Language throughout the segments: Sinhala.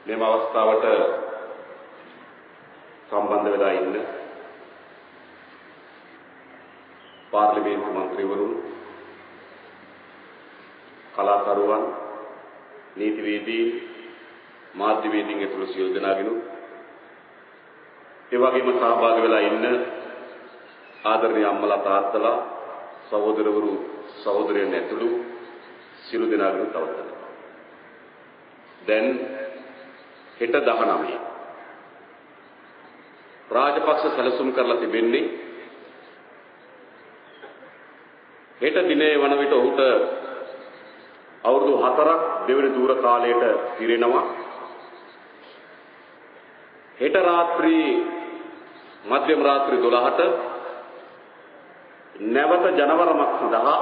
මෙම අවස්ථාවට සම්බන්ධ වෙලා ඉන්න පාර්ලිමේන්තු මන්ත්‍රීවරුන්, කලාකරුවන්, නීතිවේදීන්, මාධ්‍යවේදීන් ඇතුළු සියලු දෙනාගෙනුත්, ඒ වගේම සහභාගී වෙලා ඉන්න ආදරණීය අම්මලා තාත්තලා, සහෝදරවරු, සහෝදරයන් ඇතුළු සියලු දෙනාගෙනුත් අවසරයි. දැන් හෙට 19 රාජපක්ෂ සැලසුම් කරලා තිබෙන්නේ හෙට දිනේ වන විට ඔහුට අවුරුදු 4ක් දෙවෙනි දුර කාලයට පිරෙනවා. හෙට රාත්‍රී මධ්‍යම රාත්‍රී 12ට නැවත ජනවරමක් සඳහා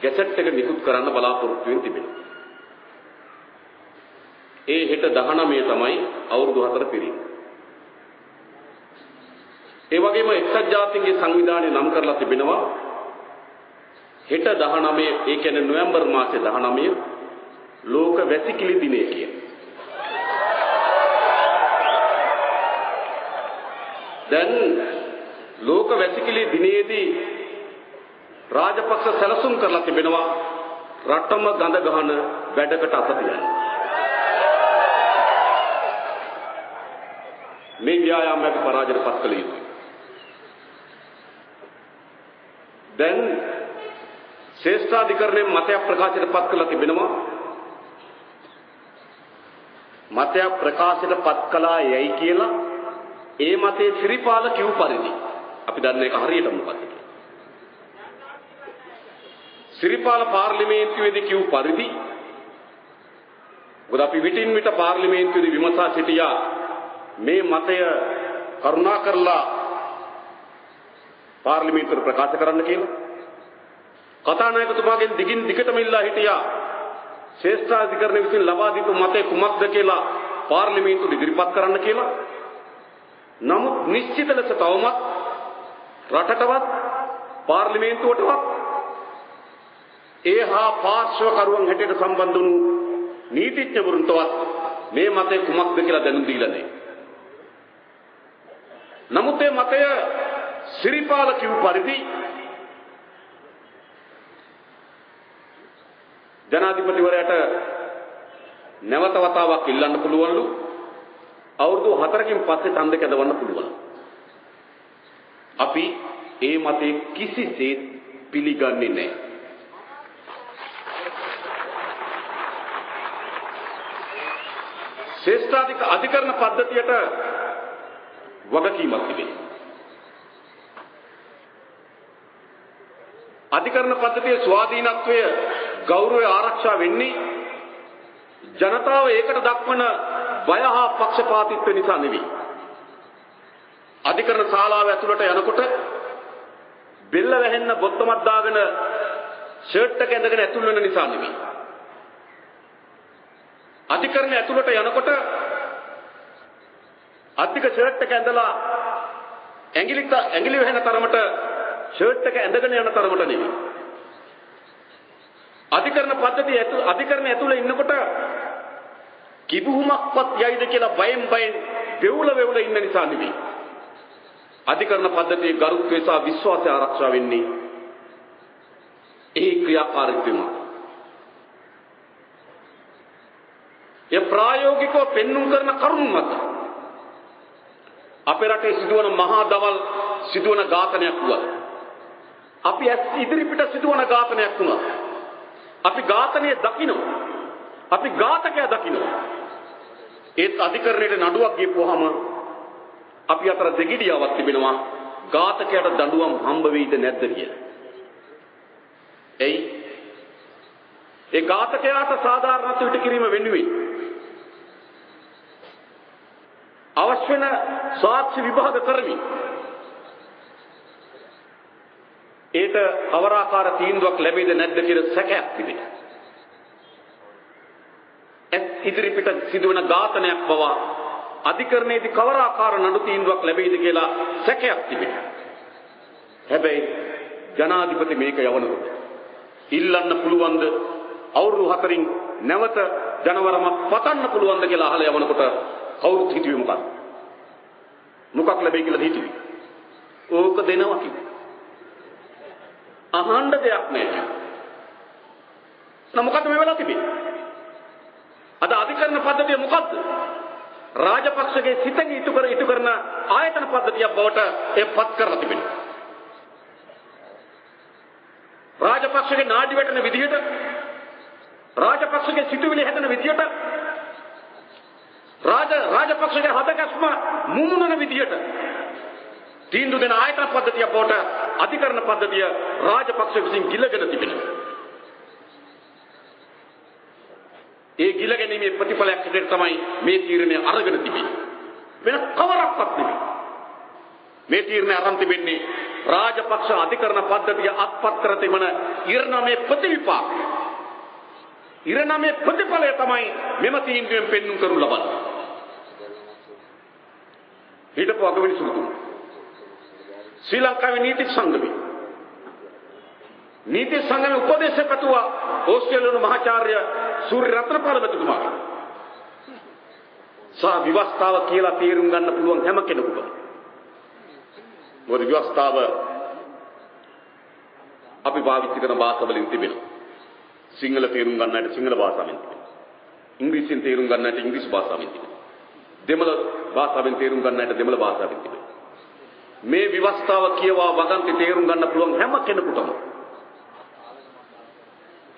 ගැසට් එක නිකුත් කරන්න බලාපොරොත්තු වෙන තිබෙනවා. ඒ හෙට 19 තමයි අවුරුදු 4 පිරීම. ඒ වගේම එක්සත් ජාතීන්ගේ සංවිධානය නම් කරලා තිබෙනවා හෙට 19, ඒ කියන්නේ නොවැම්බර් මාසේ 19 ලෝක වැසිකිලි දිනය කියලා. දැන් ලෝක වැසිකිලි දිනයේදී රාජපක්ෂ සැලසුම් කරලා තිබෙනවා රටම ගඳ ගහන වැඩකට අත තියන්න. මේ ව්‍යායාමය අපි පරාජයට පත් කළ යුතුයි. දැන් ශ්‍රේෂ්ඨාධිකරණයෙන් මතයක් ප්‍රකාශයට පත් කරලා තිබෙනවා. මතයක් ප්‍රකාශයට පත් කළා යයි කියලා ඒ මතේ සිරිපාල කිව් පරිදි අපි දන්න එක හරියටම මොකක්ද කියලා. සිරිපාල පාර්ලිමේන්තුවේදී කිව් පරිදි, මොකද අපි විටින් විට පාර්ලිමේන්තුවේදී විමසා සිටියා මේ මතය කරුණා කරලා පාර්ලිමේන්තුවට ප්‍රකාශ කරන්න කියලා. කතානායකතුමාගෙන් දිගින් දිගටම ඉල්ලා හිටියා ශ්‍රේෂ්ඨාධිකරණය විසින් ලබා දීපු මතය කුමක්ද කියලා පාර්ලිමේන්තුවට ඉදිරිපත් කරන්න කියලා. නමුත් නිශ්චිත ලෙස තවමත් රටටවත් පාර්ලිමේන්තුවටවත් ඒ හා පාර්ශ්වකරුවන් හැටියට සම්බන්ධ වුණු නීතිඥවරුන්ටවත් මේ මතය කුමක්ද කියලා දැනුම් දීලා නැහැ. නමුත් මේ මතය සිරිපාල කිව් පරිදි ජනාධිපතිවරයාට නැවත වතාවක් ඉල්ලන්න පුළුවන්ලු. අවුරුදු 4කින් පස්සේ ඡන්ද කැදවන්න පුළුවන්. අපි ඒ මතේ කිසිසේත් පිළිගන්නේ නැහැ. ශ්‍රේෂ්ඨාධික අධිකරණ පද්ධතියට වගකීමක් තිබෙනවා. අධිකරණ පද්ධතියේ ස්වාධීනත්වය, ගෞරවය ආරක්ෂා වෙන්නේ ජනතාව ඒකට දක්වන බය හා පක්ෂපාතීත්වය නිසා නෙවෙයි. අධිකරණ ශාලාව ඇතුළට යනකොට බෙල්ල වැහෙන්න බොත්තමක් දාගෙන ෂර්ට් එක ඇඳගෙන ඇතුල් වෙන නිසා නෙවෙයි. අධිකරණ ඇතුළට යනකොට අධික ෂර්ට් එක ඇඳලා ඇඟිලි වැහෙන තරමට ෂර්ට් එක ඇඳගෙන යන තරමට නෙවෙයි. අධිකරණ පද්ධතිය අධිකරණ ඇතුළේ ඉන්නකොට කිබුහුමක්වත් යයිද කියලා බයෙන් බයෙන් වෙවුල වෙවුල ඉන්න නිසා නෙවෙයි. අධිකරණ පද්ධතියේ ගරුත්වය සහ විශ්වාසය ආරක්ෂා වෙන්නේ එහි ක්‍රියාකාරීත්වය මත. එය ප්‍රායෝගිකව පෙන්눔 කරන කරුණු මත අපේ රටේ සිදුවන මහා දවල් සිදුවන ඝාතනයක් වුණා. අපි ඇස් ඉදිරිපිට සිදුවන ඝාතනයක් වුණා. අපි ඝාතනය දකිනවා. අපි ඝාතකයා දකිනවා. ඒත් අධිකරණයට නඩුවක් ගියපුවාම අපි අතර දෙගිඩියාවක් තිබෙනවා. ඝාතකයාට දඬුවම් හම්බ වෙයිද නැද්ද කියලා. එයි ඒ ඝාතකයාට සාධාරණත්ව ඉටු කිරීම වෙනුවෙන් අවශ්‍ය වෙන සාක්ෂි විභාග කරමින් ඒට කවරාකාර තීන්දුවක් ලැබෙයිද නැද්ද කියලා සැකයක් තිබෙනවා. ඇස් ඉදිරිපිට සිදුවන ඝාතනයක් පවා අධිකරණයේදී කවරාකාර නඩු තීන්දුවක් ලැබෙයිද කියලා සැකයක් තිබෙනවා. හැබැයි ජනාධිපති මේක යවනකොට ඉල්ලන්න පුළුවන්ද අවුරුදු 4න් නැවත ජනවරමක් පතන්න පුළුවන්ද කියලා අහලා යවනකොට කවුරුත් හිතුවේ මොකක්ද? මොකක් ලැබෙයි කියලාද හිතුවේ? ඕක දෙනවා කිව්වා. අහන්න දෙයක් නෑ කිව්වා. නම් මොකද්ද මේ වෙලා තිබෙන්නේ? අද අධිකරණ පද්ධතිය මොකද්ද? රාජපක්ෂගේ සිතෙන් ඉටු කරන ආයතන පද්ධතියක් බවට ඒ පත් කරලා තිබෙනවා. රාජපක්ෂගේ නාඩි වැටෙන විදිහට, රාජපක්ෂගේ සිතුවිලි හැදෙන විදිහට, රාජපක්ෂගේ හදගැස්ම මුමුණන විදිහට තීන්දුව දෙන ආයතන පද්ධතියක් බවට අධිකරණ පද්ධතිය රාජපක්ෂ විසින් ගිලගෙන තිබෙනවා. ඒ ගිල ගැනීමේ ප්‍රතිඵලයක් හැටියට තමයි මේ තීරණය අරගෙන තිබෙන්නේ. වෙන කවරක්වත් නෙමෙයි. මේ තීරණය අරන් තිබෙන්නේ රාජපක්ෂ අධිකරණ පද්ධතිය අත්පත් කර තිබෙන ඉරණමේ ප්‍රතිවිපාකය. ඉරණමේ ප්‍රතිඵලය තමයි මෙම තීන්දුවෙන් පෙන්නුම් කරනු ලබන්නේ. හිටපු අගවිනිසුරුතුමා ශ්‍රී ලංකාවේ නීති සංගමේ නීති සංගමේ උපදේශ පැතුවා ඕස්ට්‍රේලියානු මහාචාර්ය සූර්ය රත්නපාල මැතිතුමා. සහ ව්‍යවස්ථාව කියලා තේරුම් ගන්න පුළුවන් හැම කෙනෙකුටම. මොකද ව්‍යවස්ථාව අපි පාවිච්චි කරන භාෂා වලින් තිබෙනවා. සිංහල තේරුම් ගන්න අයට සිංහල භාෂාවෙන් තිබෙනවා. ඉංග්‍රීසියෙන් තේරුම් ගන්න අයට ඉංග්‍රීසි භාෂාවෙන් තිබෙනවා. දෙමළ භාෂාවෙන් තේරුම් ගන්න අයට දෙමළ භාෂාවෙන් තිබෙනවා. මේ ව්‍යවස්ථාව කියවා වගන්ති තේරුම් ගන්න පුළුවන් හැම කෙනෙකුටම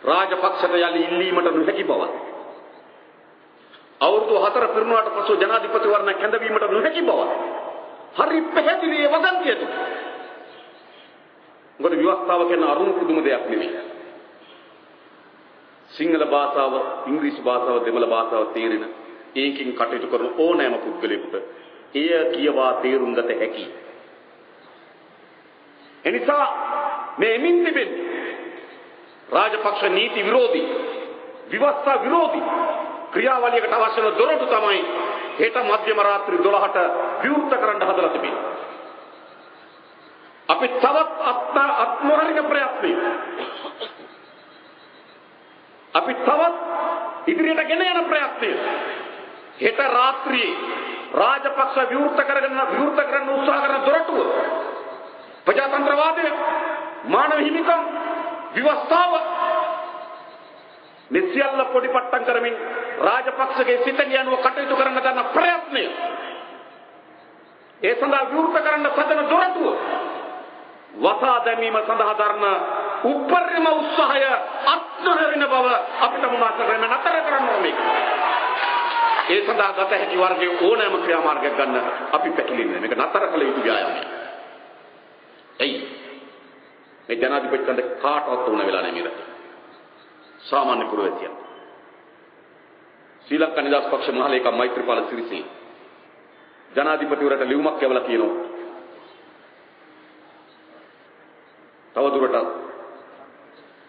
රාජපක්ෂට යලි ඉල්ලීමට නොහැකි බව, අවුරුදු 4 පිරුණාට පසු ජනාධිපතිවරණ කැඳවීමට නොහැකි බව හරි පැහැදිලි ඒ වගන්තිය තුළ. මොකද ව්‍යවස්ථාව කියන්නේ අරුණ පුදුම දෙයක් නෙමෙයි. සිංහල භාෂාව, ඉංග්‍රීසි භාෂාව, දෙමළ භාෂාව තේරෙන ඒකෙන් කටයුතු කරන ඕනෑම පුද්ගලයෙකුට එය කියවා තේරුම් ගත හැකියි. එනිසා මේ එමින් තිබෙන්නේ රාජපක්ෂ නීති විරෝධී, ව්‍යවස්ථා විරෝධී ක්‍රියාවලියකට අවශ්‍ය වන දොරටු තමයි හෙට මධ්‍යම රාත්‍රී 12ට විවෘත කරන්න හදලා තිබෙන්නේ. අපි තවත් අත්මහරින ප්‍රයත්නය, අපි තවත් ඉදිරියට ගෙන යන ප්‍රයත්නය හෙට රාත්‍රියේ රාජපක්ෂ විවෘත කරන්න උත්සාහ කරන දොරටුව ප්‍රජාතන්ත්‍රවාදය, මානව හිමිකම්, ව්‍යවස්ථාව මේ සියල්ල පොඩිපට්ටම් කරමින් රාජපක්ෂගේ සිතෙන් යනුව කටයුතු කරන්න ගන්න ප්‍රයත්නය, ඒ සඳහා විවෘත කරන්න සදන දොරටුව වසා දැමීම සඳහා දරන උපරිම උත්සාහය අත්නොහැරෙන බව අපිට මොනවාට කරන්න නතර කරන්න ඕනේ මේක. ඒ සඳහා ගත හැකි වර්ගයේ ඕනෑම ක්‍රියාමාර්ගයක් ගන්න අපි පැකිලෙන්නේ. මේක නතර කළ යුතු ව්‍යායාමයක්. ඇයි? මේ ජනාධිපති ඡන්ද කාටවත් ඕන වෙලා නැහැ මේ රටේ. සාමාන්‍ය පුරවැසියන්. ශ්‍රී ලංකා නිදහස් පක්ෂ මහලේකම් මෛත්‍රීපාල සිරිසේන ජනාධිපතිවරට ලියුමක් යවලා කියනවා තවදුරටත්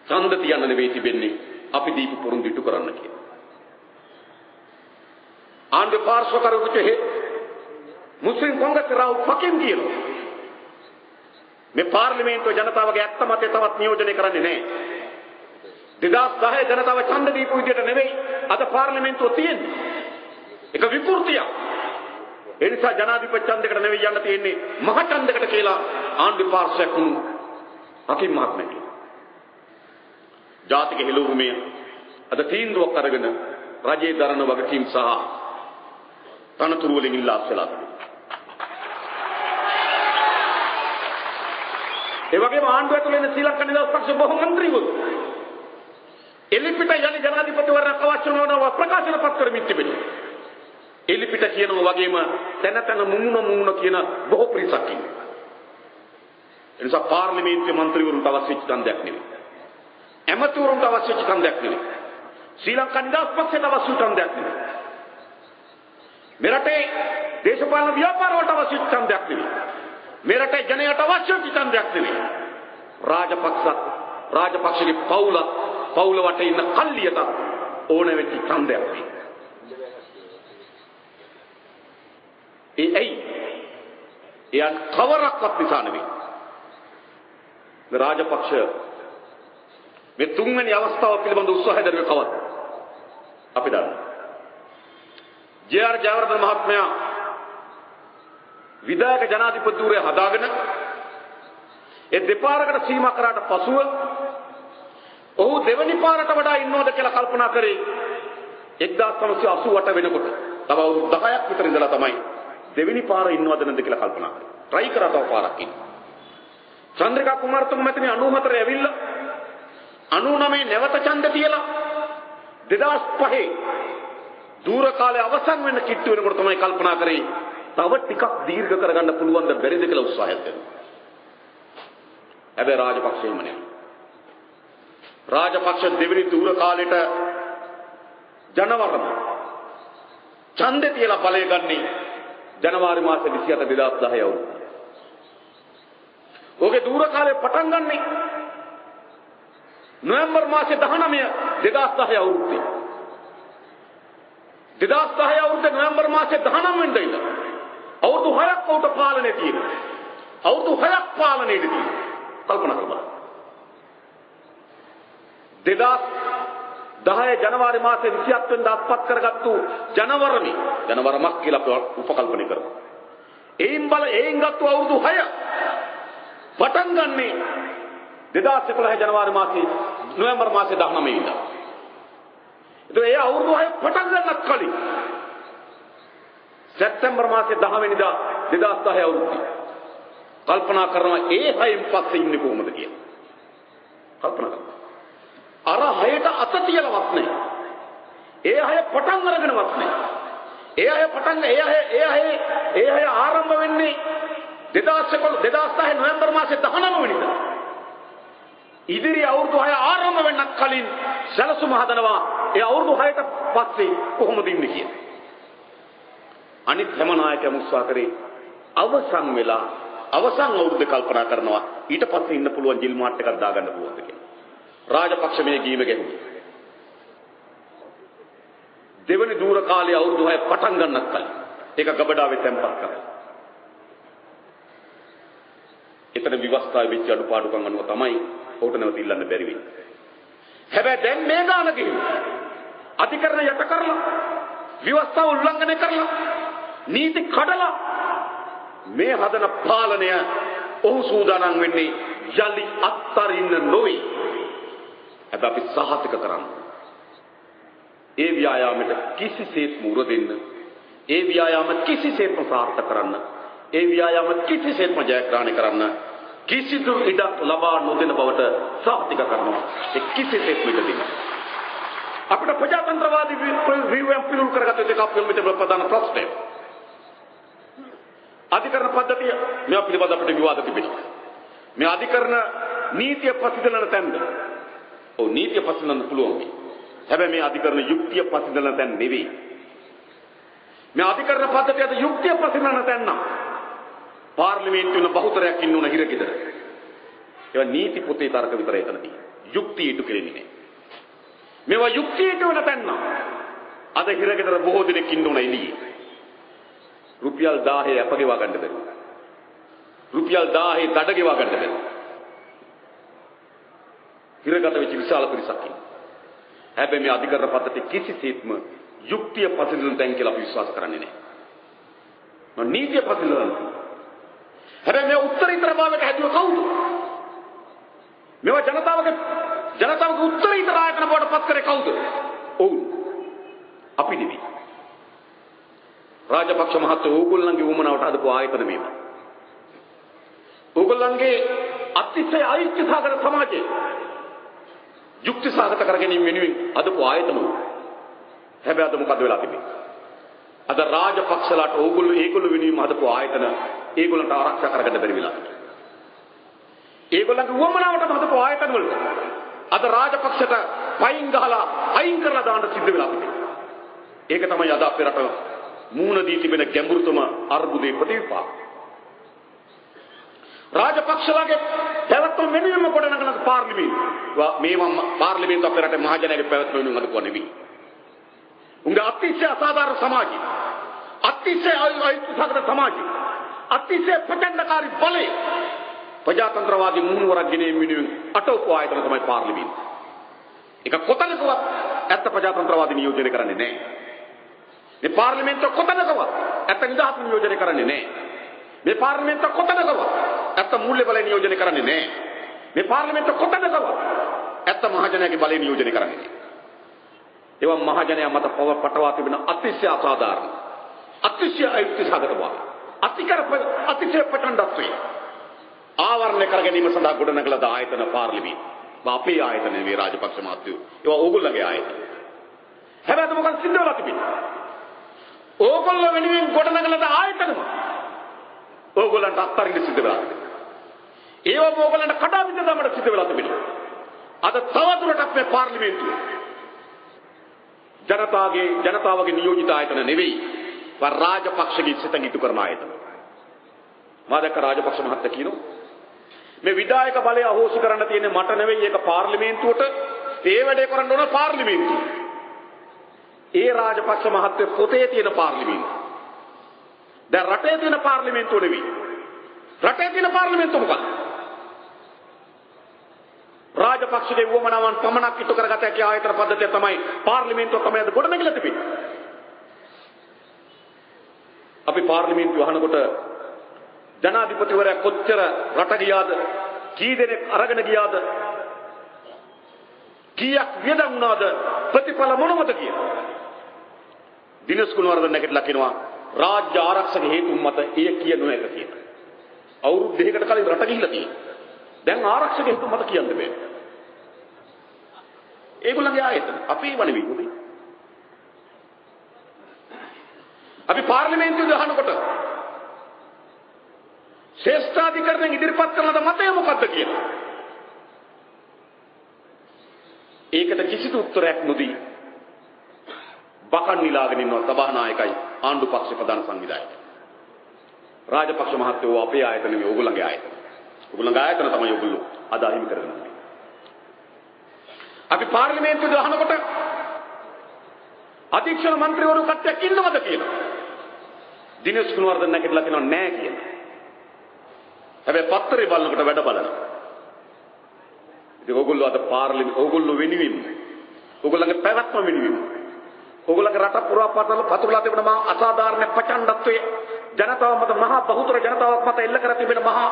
ඡන්ද තියන්න නෙවෙයි තිබෙන්නේ, අපි දීපු පොරොන්දු ඉටු කරන්න කියලා. ආණ්ඩුවේ පාර්ශ්වකරුවෙකුට මුස්ලිම් කොංග්‍රස් රාහුල් ෆකීම් කියනවා මේ පාර්ලිමේන්තුව ජනතාවගේ ඇත්ත මතය තවත් නියෝජනය කරන්නේ නැහැ. 2010 ජනතාව ඡන්ද දීපු විදියට නෙවෙයි අද පාර්ලිමේන්තුව තියෙන්නේ. ඒක විකෘතියක්. ඒ නිසා ජනාධිපති ඡන්දයකට නෙවෙයි යන්න තියෙන්නේ, මහ ඡන්දයකට කියලා ආණ්ඩු පාර්ශ්වයක් වුණු හකීම් මහත්මයා කියනවා. ජාතික හෙළ උරුමය අද තීන්දුවක් අරගෙන රජයේ දරන වගකීම් සහ තනතුරු වලින් ඉල්ලා අස්වෙලා තිබෙනවා. ඒ වගේම ආණ්ඩුව ඇතුළේ ඉන්න ශ්‍රී ලංකා නිදහස් පක්ෂ බොහෝ මන්ත්‍රීවරු එලිපිට යලි ජනාධිපතිවරණයක් අවශ්‍ය නොවන ප්‍රකාශන පත් කරමින් තිබෙනවා. එලිපිට කියනවා වගේම තැන තැන මුමුණ මුමුණ කියන බොහෝ පිරිසක් ඉන්නවා. ඒ නිසා පාර්ලිමේන්තුවේ මන්ත්‍රීවරුන්ට අවශ්‍ය වෙච්ච ඡන්දයක් නෙවෙයි. ඇමතිවරුන්ට අවශ්‍ය වෙච්ච ඡන්දයක් නෙවෙයි. ශ්‍රී ලංකා නිදහස් පක්ෂයට අවශ්‍ය ඡන්දයක් නෙවෙයි. මේ රටේ දේශපාලන ව්‍යාපාර වලට අවශ්‍ය ඡන්දයක් නෙවෙයි. මේ රටේ ජනයාට අවශ්‍ය ඡන්දයක් නෙවෙයි. රාජපක්ෂගේ පවුල වටේ ඉන්න කල්ලියට ඕන වෙච්ච ඡන්දයක් නෙවෙයි. ඒ ඇයි? එයන් කවරක්වත් නිසා නෙවෙයි. මේ රාජපක්ෂ මේ තුන්වෙනි අවස්ථාව පිළිබඳ උත්සාහය දරුවේ කවද්ද? අපි දන්නවා. ජේ.ආර්. ජයවර්ධන මහත්මයා විධායක ජනාධිපතිවරයා හදාගෙන ඒ දෙපාරකට සීමා කරාට පසුව ඔහු දෙවනි පාරට වඩා ඉන්නවද කියලා කල්පනා කරේ 1988 වෙනකොට. තව අවුරුදු 10ක් විතර ඉඳලා තමයි දෙවෙනි පාර ඉන්නවද නැද්ද කියලා කල්පනා කරේ. ට්‍රයි කරා තව පාරක් ඉන්න. චන්ද්‍රිකා කුමාරතුංග මැතිණිය 94 ඇවිල්ලා 99 නැවත ඡන්ද තියලා 2005 දූර කාලේ අවසන් වෙන්න කිට්ටු වෙනකොට තමයි කල්පනා කරේ තව ටිකක් දීර්ඝ කරගන්න පුළුවන් ද බැරිද කියලා උත්සාහයක් දෙනවා. හැබැයි රාජපක්ෂ එහෙම නෑ. රාජපක්ෂ දෙවෙනි දූර කාලෙට ජනවරම ඡන්දේ තියලා බලය ගන්නේ ජනවාරි මාසේ 27 2010 අවුරුද්ද. ඔහුගේ දූර කාලේ පටන් ගන්නේ නොවැම්බර් මාසේ 19 2010 අවුරුද්දේ. 2010 අවුරුද්දේ නොවැම්බර් මාසේ 19 වෙනිදා ඉඳන් අවුරුදු 6ක් ඔහුට පාලනය තියෙනවා. අවුරුදු 6ක් පාලනයේ තියෙනවා. කල්පනා කරලා බලන්න. 2010 ජනවාරි මාසේ 27 වෙනිදා අත්පත් කරගත්තු ජනවරමි ජනවරමක් කියලා අපි උපකල්පනය කරමු. එයින් ගත්තු අවුරුදු 6 පටන් ගන්නේ 2011 ජනවාරි මාසේ නොවැම්බර් මාසේ 19 වෙනිදා. ඒතර ඒ අවුරුදු 6 පටන් ගන්නත් කලින් සැප්තැම්බර් මාසේ 10 වෙනිදා 2010 අවුරුද්දේ කල්පනා කරනවා ඒ හයෙන් පස්සේ ඉන්නේ කොහොමද කියලා. කල්පනා කරනවා. අර හයට අත තියලවත් නෑ. ඒ හය පටන් අරගෙනවත් නෑ. ඒ හය පටන් ඒ හය ඒ හය ඒ හය ආරම්භ වෙන්නේ 2011 2010 නොවැම්බර් මාසේ 19 වෙනිදා. ඉදිරි අවුරුදු 6 ආරම්භ වෙන්නත් කලින් සැලසුම හදනවා ඒ අවුරුදු 6ට පස්සේ කොහොමද ඉන්නේ කියලා. අනිත් හැම නායකයම උත්සාහ කරේ අවසන් වෙලා අවසන් අවුරුද්ද කල්පනා කරනවා ඊට පස්සේ ඉන්න පුළුවන් ජිල් මාට් එකක් දාගන්න පුළුවන්ද කියලා. රාජපක්ෂ මේ ගීම ගැහුවේ. දෙවනි දූර කාලයේ අවුරුදු 6 පටන් ගන්නත් කලින් ඒක ගබඩාවේ තැන්පත් කරලා. එතන විවස්ථාවේ වෙච්ච අඩුපාඩුකම් අනුව තමයි ඔහුට නැවත ඉල්ලන්න බැරි වෙන්නේ. හැබැයි දැන් මේ ගාන ගිහින් අධිකරණ යට කරලා ව්‍යවස්ථාව උල්ලංඝනය කරලා නීති කඩලා මේ හදන පාලනය ඔහු සූදානම් වෙන්නේ යලි අත්තරින්න නොවේ. හැබැයි අපි සහතික කරන්න. ඒ ව්‍යායාමයට කිසිසේත්ම උර දෙන්න, ඒ ව්‍යායාම කිසිසේත්ම සාර්ථක කරන්න, ඒ ව්‍යායාම කිසිසේත්ම ජයග්‍රහණය කරන්න කිසිදු ඉඩක් ලබා නොදෙන බවට සහතික කරනවා. ඒ කිසිසේත්ම ඉඩ දෙන්නේ. අපිට ප්‍රජාතන්ත්‍රවාදී ව්‍යුහයන් පිළිරුල් කරගත යුතු එකක් අපේ මෙතන ප්‍රධාන ප්‍රශ්නය. අධිකරණ පද්ධතිය මේවා පිළිබඳ අපිට විවාද තිබෙනවා. මේ අධිකරණ නීතිය පසිදලන තැනද? ඔව්, නීතිය පසිදලන්න පුළුවන් මේ. හැබැයි මේ අධිකරණ යුක්තිය පසිදලන තැන් නෙවෙයි. මේ අධිකරණ පද්ධතියද යුක්තිය පසිදලන තැන් නම් පාර්ලිමේන්තුවේ ඉන්න බහුතරයක් ඉන්න උන හිරගෙදර. ඒවා නීති පොතේ තර්ක විතරයි එතන තියෙන්නේ. යුක්තිය ඉටු කෙරෙන්නේ නෑ. මේවා යුක්තිය ඉටු වෙන තැන් නම් අද හිරගෙදර බොහෝ දෙනෙක් ඉන්න උන එළියේ. රුපියල් 1000 අප ගෙවා ගන්න බැරුව. රුපියල් 1000 දඩ ගෙවා ගන්න බැරුව. හිරගත වෙච්ච විශාල පිරිසක් ඉන්නවා. හැබැයි මේ අධිකරණ පද්ධතිය කිසිසේත්ම යුක්තිය පසින්දන තැන් කියලා අපි විශ්වාස කරන්නේ නැහැ. මම නීතිය පසින්දන. හැබැයි මේ උත්තරීතර භාවයට හැදුව කවුද? මේවා ජනතාවගේ උත්තරීතර ආයතන බවට පත් කරේ කවුද? ඔවුන්. අපි නෙවෙයි. රාජපක්ෂ මහත්තයෝ ඕගොල්ලන්ගේ උවමනාවට හදපු ආයතන මේවා. ඕගොල්ලන්ගේ අතිශය අයිති සහගත සමාජය යුක්ති සහගත කර ගැනීම වෙනුවෙන් හදපු ආයතන. හැබැයි අද මොකද වෙලා තිබෙන්නේ? අද රාජපක්ෂලාට ඕගොල්ලෝ ඒගොල්ලෝ වෙනුවෙන් හදපු ආයතන ඒගොල්ලන්ට ආරක්ෂා කරගන්න බැරි වෙලා තිබෙනවා. ඒගොල්ලන්ගේ උවමනාවට හදපු ආයතන වලට අද රාජපක්ෂට පයින් ගහලා අයින් කරලා දාන්න සිද්ධ වෙලා තිබෙනවා. ඒක තමයි අද අපේ රට මූණ දී තිබෙන ගැඹුරුතම අර්බුදේ ප්‍රතිවිපාක. රාජපක්ෂලාගේ පැවැත්ම වෙනුවෙන්ම ගොඩනගන පාර්ලිමේන්තුව. මේවා පාර්ලිමේන්තුව අපේ රටේ මහජනයාගේ පැවැත්ම වෙනුවෙන් හදපුවා නෙවෙයි. උන්ගේ අතිශය අසාධාරණ සමාජය, අතිශය අයුක්ති සහගත සමාජය, අතිශය ප්‍රචණ්ඩකාරී බලය ප්‍රජාතන්ත්‍රවාදී මුහුණුවරක් ගෙනීම වෙනුවෙන් අටවපු ආයතන තමයි පාර්ලිමේන්තුව. ඒක කොතනකවත් ඇත්ත ප්‍රජාතන්ත්‍රවාදී නියෝජනය කරන්නේ නැහැ. මේ පාර්ලිමේන්තුව කොතනකවත් ඇත්ත නිදහස නියෝජනය කරන්නේ නැහැ. මේ පාර්ලිමේන්තුව කොතනකවත් ඇත්ත මූල්‍ය බලය නියෝජනය කරන්නේ නැහැ. මේ පාර්ලිමේන්තුව කොතනකවත් ඇත්ත මහජනයාගේ බලය නියෝජනය කරන්නේ නැහැ. ඒවා මහජනයා මත පටවා තිබෙන අතිශය අසාධාරණ, අතිශය අයුක්ති සහගත බව, අතිශය ප්‍රචණ්ඩත්වය ආවරණය කර ගැනීම සඳහා ගොඩනගන ලද ආයතන පාර්ලිමේන්තුව. අපේ ආයතන නෙවෙයි රාජපක්ෂ මහත්තයෝ. ඒවා ඕගොල්ලන්ගේ ආයතන. හැබැයි මොකක්ද සිද්ධ වෙලා තිබෙන්නේ? ඕගොල්ලෝ වෙනුවෙන් ගොඩනගන ලද ආයතනම ඕගොල්ලන්ට අත්හරින්න සිද්ධ වෙලා තිබෙනවා. ඒවම ඕගොල්ලන්ට කඩා බිඳ දාන්නට සිද්ධ වෙලා තිබෙනවා. අද තවදුරටත් මේ පාර්ලිමේන්තුව ජනතාවගේ නියෝජිත ආයතන නෙවෙයි, රාජපක්ෂගේ සිතන් ඉටු කරන ආයතන. මා දැක්ක රාජපක්ෂ මහත්තයා කියනවා මේ විධායක බලය අහෝසි කරන්න තියෙන්නේ මට නෙවෙයි, ඒක පාර්ලිමේන්තුවට. ඒ වැඩේ කරන්න ඕන පාර්ලිමේන්තුව. ඒ රාජපක්ෂ මහත්තයා පොතේ තියෙන පාර්ලිමේන්තුව. දැන් රටේ තියෙන පාර්ලිමේන්තුව නෙවෙයි. රටේ තියෙන පාර්ලිමේන්තුව මොකක්ද? රාජපක්ෂගේ වුවමනාවන් පමණක් ඉටු කරගත හැකි ආයතන පද්ධතිය තමයි පාර්ලිමේන්තුව තමයි අද ගොඩනැගිලා තිබෙන්නේ. අපි පාර්ලිමේන්තුව අහනකොට ජනාධිපතිවරයා කොච්චර රට ගියාද, කී දෙනෙක් අරගෙන ගියාද, කීයක් වියදම් වුණාද, ප්‍රතිඵල මොනවද කියලා. දිනේෂ් ගුණවර්ධන නැගිටලා කියනවා රාජ්‍ය ආරක්ෂක හේතුන් මත එය කිය නොහැක කියලා. අවුරුදු දෙකකට කලින් රට ගිහිල්ලා තියෙනවා. දැන් ආරක්ෂක හේතුන් මත කියන්න බෑ. ඒගොල්ලන්ගේ ආයතන අපේ ඒවා නෙවෙයි උනේ. අපි පාර්ලිමේන්තුවේ අහනකොට ශ්‍රේෂ්ඨාධිකරණයෙන් ඉදිරිපත් කරන ලද මතය මොකද්ද කියලා. ඒකට කිසිදු උත්තරයක් නොදී බකන් නිලාගෙන ඉන්නවා සභානායකයි ආණ්ඩු පක්ෂ ප්‍රධාන සංවිධායකයි. රාජපක්ෂ මහත්තයෝ අපේ ආයතන නෙවෙයි, ඕගොල්ලන්ගේ ආයතන. ඕගොල්ලන්ගේ ආයතන තමයි ඕගොල්ලෝ අද අහිමි කරගෙන ඉන්නේ. අපි පාර්ලිමේන්තුවේ අහනකොට අධීක්ෂණ මන්ත්‍රීවරු කට්ටියක් ඉන්නවද කියලා. දිනේෂ් ගුණවර්ධන නැගිටලා කියනවා නෑ කියලා. හැබැයි පත්තරේ බලනකොට වැඩ බලනවා. ඉතින් ඕගොල්ලෝ අද ඕගොල්ලෝ වෙනුවෙන්ම, ඕගොල්ලන්ගේ පැවැත්ම වෙනුවෙන්ම, ඕගොල්ලන්ගේ රට පුරා පතුරලා තිබෙන මහා අසාධාරණ ප්‍රචණ්ඩත්වයේ ජනතාව මත, මහා බහුතර ජනතාවක් මත එල්ල කර තිබෙන මහා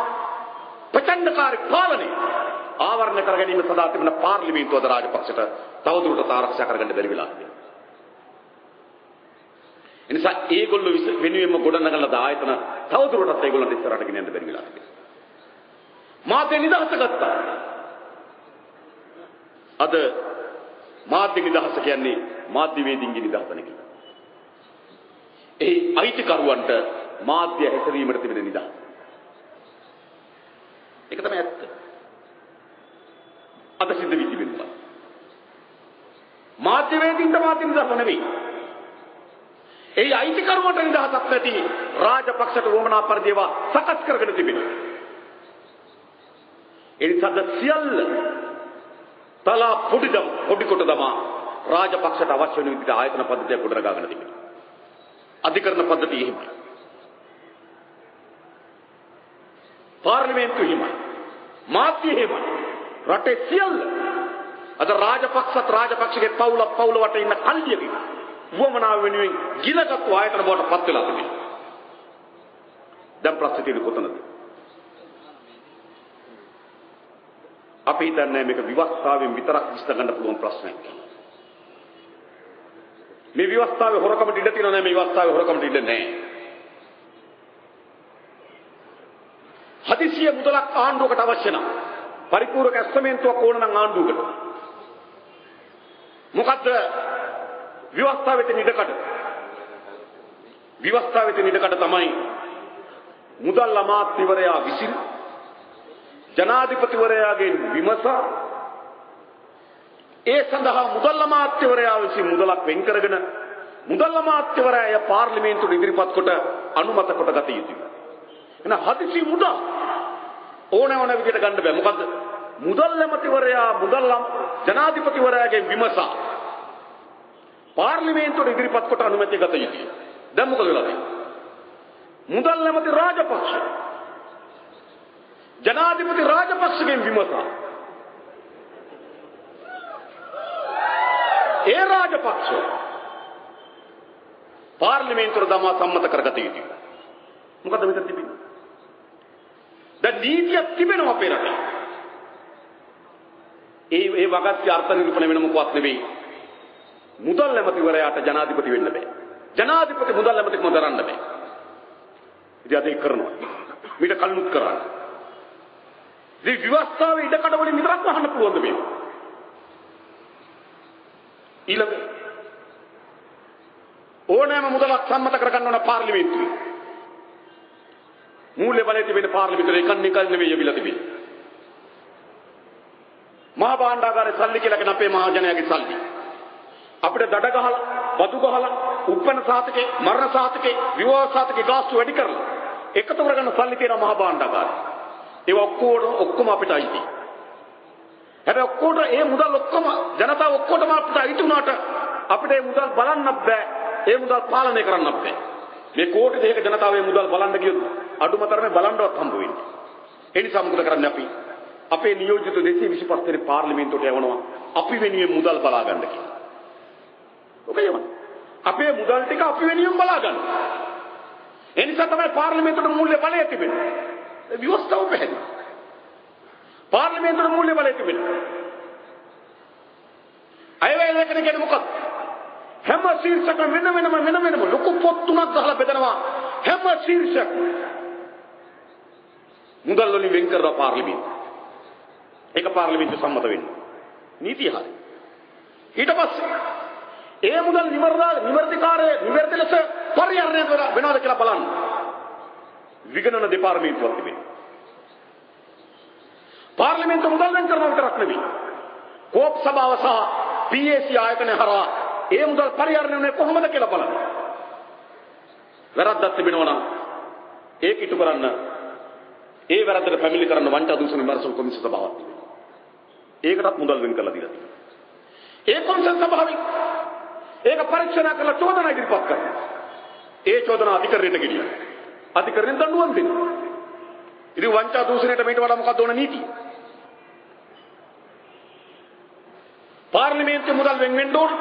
ප්‍රචණ්ඩකාරී පාලනය ආවරණය කර ගැනීම සඳහා තිබෙන පාර්ලිමේන්තුව අද රාජපක්ෂට තවදුරටත් ආරක්ෂා කරගන්න බැරි වෙලා තිබෙනවා. එනිසා ඒගොල්ලෝ වෙනුවෙන්ම ගොඩනගන ලද ආයතන තවදුරටත් ඒගොල්ලන්ට ඉස්සරහට ගෙන යන්න බැරි වෙලා තිබෙනවා. මාධ්‍ය නිදහස ගත්තා. අද මාධ්‍ය නිදහස කියන්නේ මාධ්‍යවේදීන්ගේ නිදහස නෙවෙයි. ඒ අයිතිකරුවන්ට මාධ්‍ය හැසිරීමට තිබෙන නිදහස. ඒක තමයි ඇත්ත. අද සිද්ධ වී තිබෙනවා. මාධ්‍යවේදීන්ට මාධ්‍ය නිදහස නෙවෙයි. ඒ අයිතිකරුවන්ට නිදහසක් නැති රාජපක්ෂට වමනා පරිදි ඒවා සකස් කරගෙන තිබෙනවා. ඒ නිසා සියල්ල තලා පොඩි කොට දමා රාජපක්ෂට අවශ්‍ය වෙන විදිහට ආයතන පද්ධතිය ගොඩනගාගෙන තිබෙනවා. අධිකරණ පද්ධතිය එහෙමයි. පාර්ලිමේන්තුව එහෙමයි. මාධ්‍ය එහෙමයි. රටේ සියල්ල අද රාජපක්ෂත් රාජපක්ෂගේ පවුල වට ඉන්න කල්ලියකින් වුවමනාව වෙනුවෙන් ගිලගත්තු ආයතන බවට පත් වෙලා තිබෙනවා. දැන් ප්‍රශ්නේ තියෙන්නේ කොතනද? අපි හිතන්නේ මේක විවස්ථාවෙන් විතරක් විසඳගන්න පුළුවන් ප්‍රශ්නයක් කියලා. මේ ව්‍යවස්ථාවේ හොරකමට ඉඩ තියෙනව නෑ, මේ ව්‍යවස්ථාවේ හොරකමට ඉඩ නෑ. හදිසිය මුදලක් ආණ්ඩුවකට අවශ්‍ය නම් පරිපූර්ණක ඇස්තමේන්තුවක් ඕන නම් ආණ්ඩුවකට මොකද්ද ව්‍යවස්ථාවේ තියෙන ඉඩකඩ? ව්‍යවස්ථාවේ තියෙන ඉඩකඩ තමයි මුදල් අමාත්‍යවරයා විසින් ජනාධිපතිවරයාගෙන් විමසා ඒ සඳහා මුදල් අමාත්‍යවරයා විසින් මුදලක් වෙන් කරගෙන මුදල් අමාත්‍යවරයා එය පාර්ලිමේන්තුවට ඉදිරිපත් කොට අනුමත කොට ගත යුතුයි. එහෙනම් හදිසි මුදල් ඕන ඕන විදිහට ගන්න බෑ. මොකද්ද? මුදල් ඇමතිවරයා මුදල් ජනාධිපතිවරයාගෙන් විමසා පාර්ලිමේන්තුවට ඉදිරිපත් කොට අනුමැතිය ගත යුතුයි. දැන් මොකද වෙලා තියෙන්නේ? මුදල් ඇමති රාජපක්ෂ ජනාධිපති රාජපක්ෂගෙන් විමසා ඒ රාජපක්ෂ පාර්ලිමේන්තුවට දමා සම්මත කරගත යුතුයි. මොකද මෙතන තිබෙන්නේ? දැන් නීතියක් තිබෙනවා අපේ රටේ. ඒ ඒ වගත්ති අර්ථ නිරූපණය වෙන මොකවත් නෙවෙයි. මුදල් ඇමතිවරයාට ජනාධිපති වෙන්න බෑ. ජනාධිපති මුදල් ඇමතිකම දරන්න බෑ. ඉතින් අද ඒක කරනවා. මීට කලිනුත් කරා. ඉතින් ව්‍යවස්ථාවේ ඉඩකඩ වලින් විතරක් වහන්න පුළුවන්ද මේක? ඊළඟ ඕනෑම මුදලක් සම්මත කරගන්න ඕන පාර්ලිමේන්තුවේ. මූල්‍ය බලය තිබෙන පාර්ලිමේන්තුවේ එකක් එකක් නෙවෙයි යවිලා තිබෙන්නේ. මහා භාණ්ඩාගාරේ සල්ලි කියලා කියන අපේ මහා ජනයාගේ සල්ලි. අපිට දඩ ගහලා, බදු ගහලා, උප්පන්න සාතකේ, මරණ සාතකේ, විවාහ සාතකේ ගාස්තු වැඩි කරලා එකතු කරගන්න සල්ලි තියෙනවා මහා භාණ්ඩාගාරේ. ඒවා ඔක්කොම අපිට අයිති. හැබැයි ඔක්කොට ඒ මුදල් ඔක්කොම ජනතාව ඔක්කොටම අපිට අයිති වුණාට අපිට ඒ මුදල් බලන්නත් බෑ. ඒ මුදල් පාලනය කරන්නත් බෑ. මේ කෝටි දෙකක ජනතාව ඒ මුදල් බලන්න ගියොත් අඩුම තරමේ බලන්නවත් හම්බ වෙන්නේ. ඒ නිසා මොකද කරන්නේ අපි? අපේ නියෝජිත 225 දෙනෙක් පාර්ලිමේන්තුවට යවනවා අපි වෙනුවෙන් මුදල් බලා ගන්න කියලා. ඔක යවන්න. අපේ මුදල් ටික අපි වෙනුවෙන් බලා ගන්න. ඒ නිසා තමයි පාර්ලිමේන්තුවට මූල්‍ය බලය තිබෙන්නේ. ඒ ව්‍යවස්ථාව පැහැදිලි. පාර්ලිමේන්තුවට මූල්‍ය බලය තිබෙන්නේ. අයවැය ලේඛන කියන්නේ මොකක්ද? හැම ශීර්ෂකම වෙන වෙනම වෙන වෙනම ලොකු පොත් තුනක් ගහලා බෙදනවා. හැම ශීර්ෂකම මුදල් වලින් වෙන් කරනවා පාර්ලිමේන්තුව. ඒක පාර්ලිමේන්තුව සම්මත වෙන්න. නීතිය හරි. ඊට පස්සේ ඒ මුදල් නිවැරදිකාරය නිවැරදි ලෙස පරිහරණය වෙනවද කියලා බලන්න. විගණන දෙපාර්තමේන්තුවක් තිබෙනවා. පාර්ලිමේන්තුව මුදල් වෙන් කරනවා විතරක් නෙවෙයි. කෝප් සභාව සහ PAC ආයතනය හරහා ඒ මුදල් පරිහරණය වෙන්නේ කොහොමද කියලා බලන්න. වැරද්දක් තිබෙනවා නම් ඒක ඉටු කරන්න, ඒ වැරද්දට පැමිණිලි කරන්න වංචා දූෂණ විමර්ශන කොමිසම සභාවක් තිබෙනවා. ඒකටත් මුදල් වෙන් කරලා දීලා තියෙනවා. ඒ කොමිසම සභාවෙන් ඒක පරීක්ෂණ කරලා චෝදනා ඉදිරිපත් කරනවා. ඒ චෝදනා අධිකරණයට ගෙනියනවා. අධිකරණයෙන් දඬුවම් දෙනවා. ඉතින් වංචා දූෂණයට මීට වඩා මොකක්ද ඕන නීතිය? පාර්ලිමේන්තුවේ මුදල් වෙන් වෙන්න ඕන.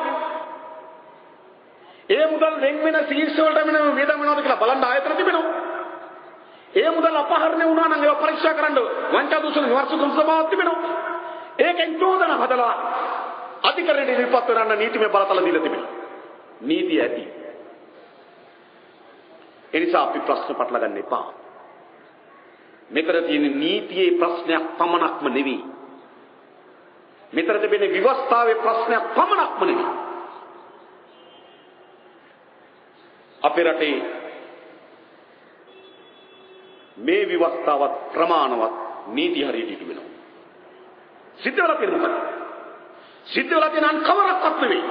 ඒ මුදල් වෙන් වෙන ශීර්ෂ වලට වෙන වියදම් වෙනවද කියලා බලන්න ආයතන තිබෙනවා. ඒ මුදල් අපහරණය වුණා නම් ඒවා පරීක්ෂා කරන්න වංචා දූෂණ විමර්ශක සභාවක් තිබෙනවා. ඒකෙන් චෝදනා හදලා අධිකරණයට ඉදිරිපත් කරන්න නීතිමය බලතල දීලා තිබෙනවා. නීතිය ඇති. ඒ නිසා අපි ප්‍රශ්න පටල ගන්න එපා. මෙතන තියෙන නීතියේ ප්‍රශ්නයක් පමණක්ම නෙවෙයි. මෙතන තිබෙන ව්‍යවස්ථාවේ ප්‍රශ්නයක් පමණක්ම නෙවෙයි. අපේ රටේ මේ ව්‍යවස්ථාවත් ප්‍රමාණවත් නීති හරියට ඉටු වෙනවා. සිද්ධ වෙලා තියෙන මොකද? සිද්ධ වෙලා තියෙන අන් කවරක්වත් නෙවෙයි.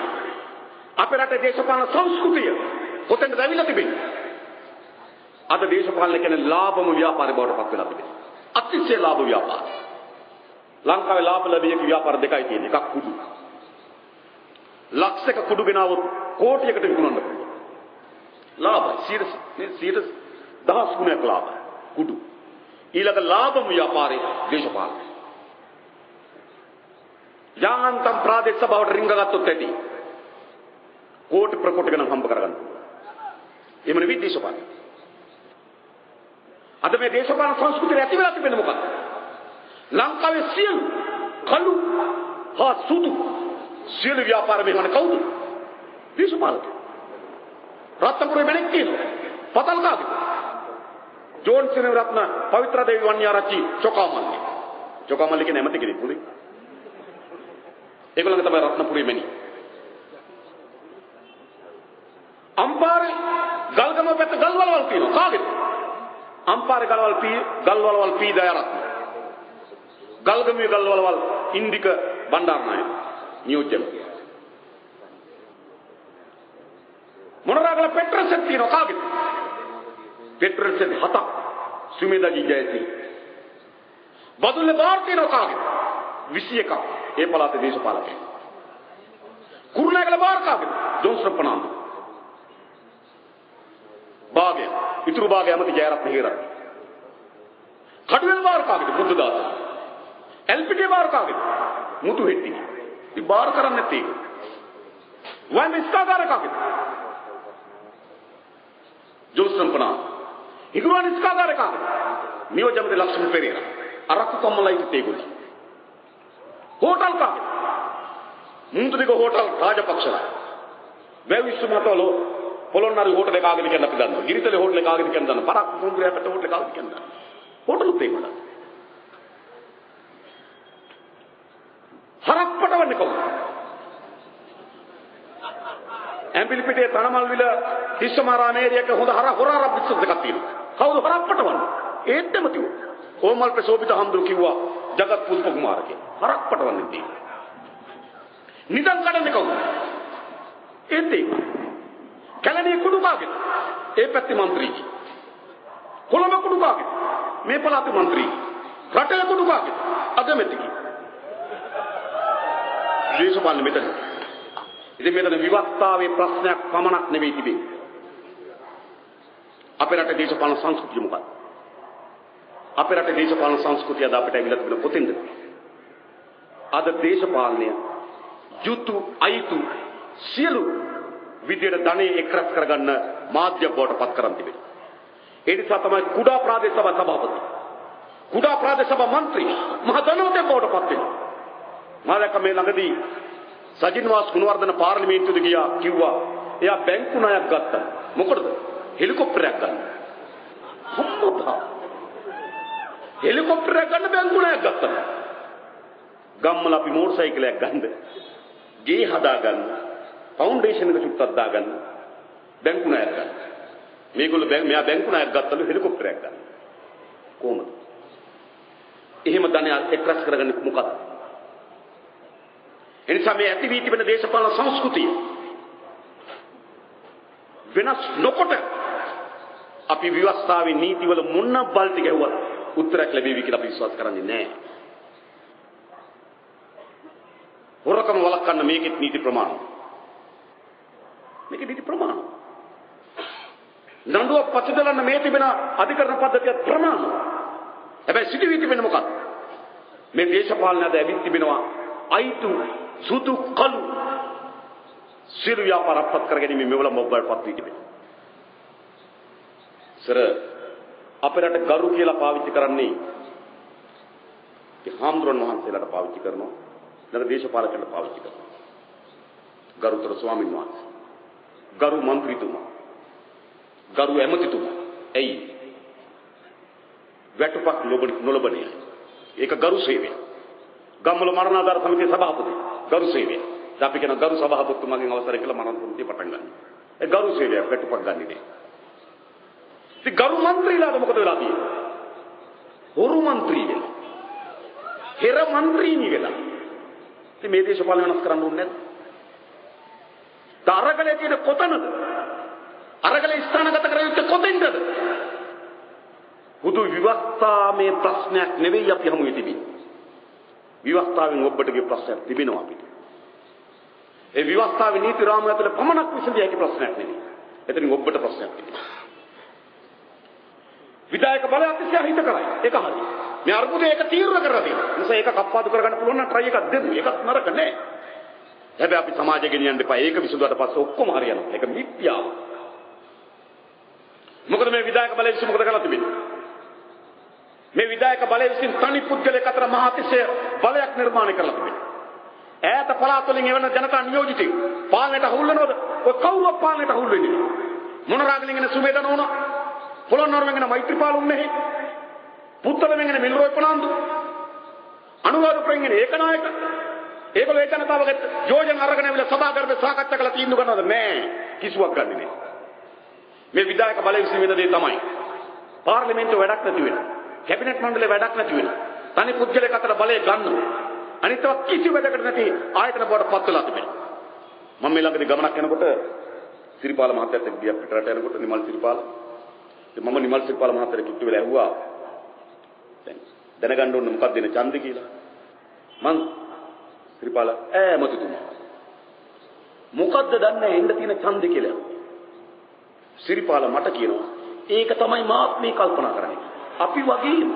අපේ රටේ දේශපාලන සංස්කෘතිය කොතැනද ඇවිල්ලා තිබෙන්නේ? අද දේශපාලන කියන්නේ ලාභම ව්‍යාපාරය බවට පත් වෙලා තිබෙනවා. අතිශය ලාභ ව්‍යාපාර. ලංකාවේ ලාභ ලැබිය හැකි ව්‍යාපාර දෙකයි තියෙන්නේ. එකක් කුඩු. ලක්ෂයක කුඩු ගෙනාවොත් කෝටියකට විකුණන්න පුළුවන්. ලාභයි. 100,000 ගුණයක් ලාභයි. කුඩු. ඊළඟ ලාභම ව්‍යාපාරේ දේශපාලනය. යාන්තම් ප්‍රාදේශ සභාවට රිංග ගත්තොත් ඇති. කෝටි ප්‍රකෝටි ගණන් හම්බ කරගන්න පුළුවන්. එහෙම නෙවෙයි දේශපාලනය. අද මේ දේශපාලන සංස්කෘතිය ඇති වෙලා තිබෙන්නේ මොකක්ද? ලංකාවේ සියලු කළු හා සුදු සියලු ව්‍යාපාර මෙහෙවන්නේ කවුද? දේශපාලකයෝ. රත්නපුරේ මැණික් තියෙනවා. පතල් කාගේ? ජෝන් සෙනවිරත්න, පවිත්‍ර දේවි වන්නිආරච්චි, චොකාමල්ලි. චොකාමල්ලි කියන්නේ ඇමති කෙනෙක් නේ. ඒගොල්ලන්ගේ තමයි රත්නපුරේ මැණික්. අම්පාරේ ගල්ගම පැත්ත ගල්වලවල් තියෙනවා. කාගේද? අම්පාරේ ගල්වල් පී ගල්වලවල් පී දයාරත්න. ගල්ගමුවේ ගල්වලවල් ඉන්දික බණ්ඩාරනායක නියෝජ්‍ය. මොනරාගල පෙට්‍රල් සෙට් තියෙනවා කාගේද? පෙට්‍රල් සෙට් හතක් සුමේදාජී ජයසිංහ. බදුල්ලේ බාර් තියෙනවා කාගේද? 21ක් ඒ පළාතේ දේශපාලකයන්. කුරුණෑගල බාර් කාගේද? ජොන්සන් ප්‍රනාන්දු. භාගය ඉතුරු භාගය ඇමති ජයරත්න හේරත්. කඩුවෙල බාර් කාගේද? බුද්ධදාස. එල්පිටිය බාර් කාගේද? මුතු හෙට්ටිගේ. ඉතින් බාර් කරන්නේ නැත්තේ ඒක. වයින් ඉස්කාගාරය කාගේද? ජෝන්ස්ටන් ප්‍රනාන්දු. හිගුරුවන් ඉස්කාගාරය කාගේද? නියෝජ්‍ය ලක්ෂ්මන් පෙරේරා. අරක්කු කම්මලා හිටියේ ඒගොල්ලෝ. හෝටල් කාගේද? මුන්දුදිග හෝටල් රාජපක්ෂලා. වැව් විශ්වමතවල පොළොන්නරු හෝටල් එක කාගේද කියලා අපි දන්නවා. ගිරිතල හෝටල් එක කාගේද කියලා දන්නවා. පරක්කු සමුද්‍රය පැත්ත හෝටල් එක කාගේද කියලා දන්නවා. හෝටලුත් ඒගොල්ලෝ. හරක් පටවන්නේ කවුද? ඇඹිලිපිටියේ තනමල්විල තිස්සමාරාමේරියක හොඳ හර හොර හරක් බිස්නස් එකක් තියෙනවා. කවුද හරක් පටවන්නේ? ඒත් එමතිව. ඕමල්පේ සෝබිත හම්දුරු කිව්වා ජගත් පුෂ්ප කුමාර කියලා. හරක් පටවන්නේ තියෙන්නේ. නිදන් කඩන්නේ කවුද? ඒත් ඒක. කැලණිය කුඩු කාගේද? ඒ පැත්තේ මන්ත්‍රීගේ. කොළඹ කුඩු කාගේද? මේ පළාතේ මන්ත්‍රීගේ. රටේ කුඩු කාගේද? අගමැතිගේ. දේශපාලන මෙතන. ඉතින් මෙතන විවස්ථාවේ ප්‍රශ්නයක් පමණක් නෙවෙයි තිබෙන්නේ. අපේ රටේ දේශපාලන සංස්කෘතිය මොකක්ද? අපේ රටේ දේශපාලන සංස්කෘතිය අද අපිට ඇවිල්ලා තිබෙන කොතෙන්ද? අද දේශපාලනය යුතු අයුතු සියලු විදියට ධනෙ එක්රැස් කරගන්න මාධ්‍ය බවට පත් කරන් තිබෙනවා. ඒ නිසා තමයි කුඩා ප්‍රාදේශ සභා සභාපති, කුඩා ප්‍රාදේශ සභා මන්ත්‍රී මහ ධනවතෙක් බවට පත් වෙනවා. මම දැක්ක මේ ළඟදී සජින් වාස් ගුණවර්ධන පාර්ලිමේන්තුවට ගියා කිව්වා එයා බැංකු ණයක් ගත්තා. මොකටද? හෙලිකොප්ටරයක් ගන්න. අම්මපා. හෙලිකොප්ටරයක් ගන්න බැංකු ණයක් ගත්තා. ගම්වල අපි මෝටර් සයිකලයක් ගන්න, ගේ හදා ගන්න, ෆවුන්ඩේෂන් එක චුට්ටක් දාගන්න බැංකු ණයක් ගන්න. මේගොල්ලෝ මෙයා බැංකු ණයක් ගත්තලු හෙලිකොප්ටරයක් ගන්න. කොහොමද? එහෙම ධනය එක්රැස් කරගන්නේ මොකක්ද? එනිසා මේ ඇති වී තිබෙන දේශපාලන සංස්කෘතිය වෙනස් නොකොට අපි ව්‍යවස්ථාවේ නීතිවල මොන බල්ටි ගැහුවත් උත්තරයක් ලැබෙවි කියලා අපි විශ්වාස කරන්නේ නැහැ. හොරකම වළක්වන්න මේකෙත් නීති ප්‍රමාණ. මේකේ නීති ප්‍රමාණ. නඩුවක් පසුදලන්න මේ තිබෙන අධිකරණ පද්ධතියත් ප්‍රමාණ. හැබැයි සිදු වී තිබෙන මොකක්ද? මේ දේශපාලනය අද ඇවිත් තිබෙනවා අයිතු සුදු කළු සියලු ව්‍යාපාර අපත් කර ගැනීම මෙවල මොබ්බල් පත් වී තිබෙනවා. සර අපේ රට ගරු කියලා පාවිච්චි කරන්නේ ඒ හාමුදුරන් වහන්සේලාට පාවිච්චි කරනවා, නැත්නම් දේශපාලකයන්ට පාවිච්චි කරනවා. ගරුතර ස්වාමීන් වහන්සේ, ගරු මන්ත්‍රීතුමා, ගරු ඇමතිතුමා. ඇයි? වැටුපක් නොලබන අය. ඒක ගරු සේවය. ගම්වල මරණාධාර සමිතියේ සභාපති ගරු සේවය. දැන් අපි කියන ගරු සභාපතිතුමාගෙන් අවසරය කියලා මරණ සමිතිය පටන් ගන්නවා. ඒ ගරු සේවය වැටුපක් ගන්නේ නෑ. ඉතින් ගරු මන්ත්‍රීලාට මොකද වෙලා තියෙන්නේ? හොරු මන්ත්‍රී වෙලා. හෙර මන්ත්‍රීනි වෙලා. ඉතින් මේ දේශපාලන වෙනස් කරන්න ඕනේ නැද්ද? අරගලයේ තියෙන කොතනද? අරගලේ ස්ථානගත කර යුත්තේ කොතෙන්ද? හුදු විවස්ථාමය ප්‍රශ්නයක් නෙවෙයි අපි හමුවේ තිබෙන්නේ. විවස්ථාවෙන් ඔබට ගිය ප්‍රශ්නයක් තිබෙනවා අපිට. ඒ විවස්ථාවේ නීති රාමුව ඇතුළේ පමණක් විසඳිය හැකි ප්‍රශ්නයක් නෙවෙයි. එතනින් ඔබට ප්‍රශ්නයක් තිබෙනවා. විධායක බලය අතිශය හිත කරයි. ඒක හරි. මේ අර්බුදය ඒක තීරණ කරලා තියෙනවා. ඒ නිසා ඒක කප්පාදු කරගන්න පුළුවන් නම් ට්‍රයි එකක් දෙමු. ඒකත් නරක නෑ. හැබැයි අපි සමාජය ගෙනියන්න එපා. ඒක විසඳුවට පස්සේ ඔක්කොම හරියනවා. ඒක මිත්‍යාව. මොකද මේ විධායක බලය විසින් මොකද කරලා තිබෙන්නේ? මේ විධායක බලය විසින් තනි පුද්ගලයෙක් අතර මහ අතිශය බලයක් නිර්මාණය කරලා තිබෙනවා. ඈත පළාත් වලින් එවන ජනතා නියෝජිතයෝ පාලනයට හවුල් වෙනවද? ඔය කවුරුවත් පාලනයට හවුල් වෙන්නේ නෑ. මොනරාගලින් එන සුමේද නෝනා, පොළොන්නරුවෙන් එන මෛත්‍රීපාල උන්නේහි, පුත්තලෙන් එන මිල්රොයි ප්‍රනාන්දු, අනුරාධපුරෙන් එන ඒකනායක, ඒගොල්ලෝ ඒ ජනතාවගේ යෝජන අරගෙන ඇවිල්ලා සභාගර්භ සාකච්ඡා කරලා තීන්දුව ගන්නවද? නෑ. කිසිවක් ගන්නෙ නෑ. මේ විධායක බලය විසින් වෙන දේ තමයි පාර්ලිමේන්තුව වැඩක් නැති වෙනවා. කැබිනට් මණ්ඩලේ වැඩක් නැති වෙනවා. තනි පුද්ගලයෙක් අතර බලය ගන්නවා. අනිත් ඒවා කිසි වැඩකට නැති ආයතන බවට පත් වෙලා තිබෙනවා. මම මේ ළඟදී ගමනක් යනකොට සිරිපාල මහත්තයත් එක්ක ගියා පිටරට යනකොට නිමල් සිරිපාල. ඉතින් මම නිමල් සිරිපාල මහත්තයාට කිට්ටු වෙලා ඇහුවා දැන් දැනගන්න ඕනේ මොකක්ද දෙන ඡන්දේ කියලා. මං සිරිපාල ඈ මතුතුමා මොකද්ද දන්නේ එන්න තියෙන ඡන්දේ කියලා. සිරිපාල මට කියනවා ඒක තමයි මාත් මේ කල්පනා කරන්නේ. අපි වගේම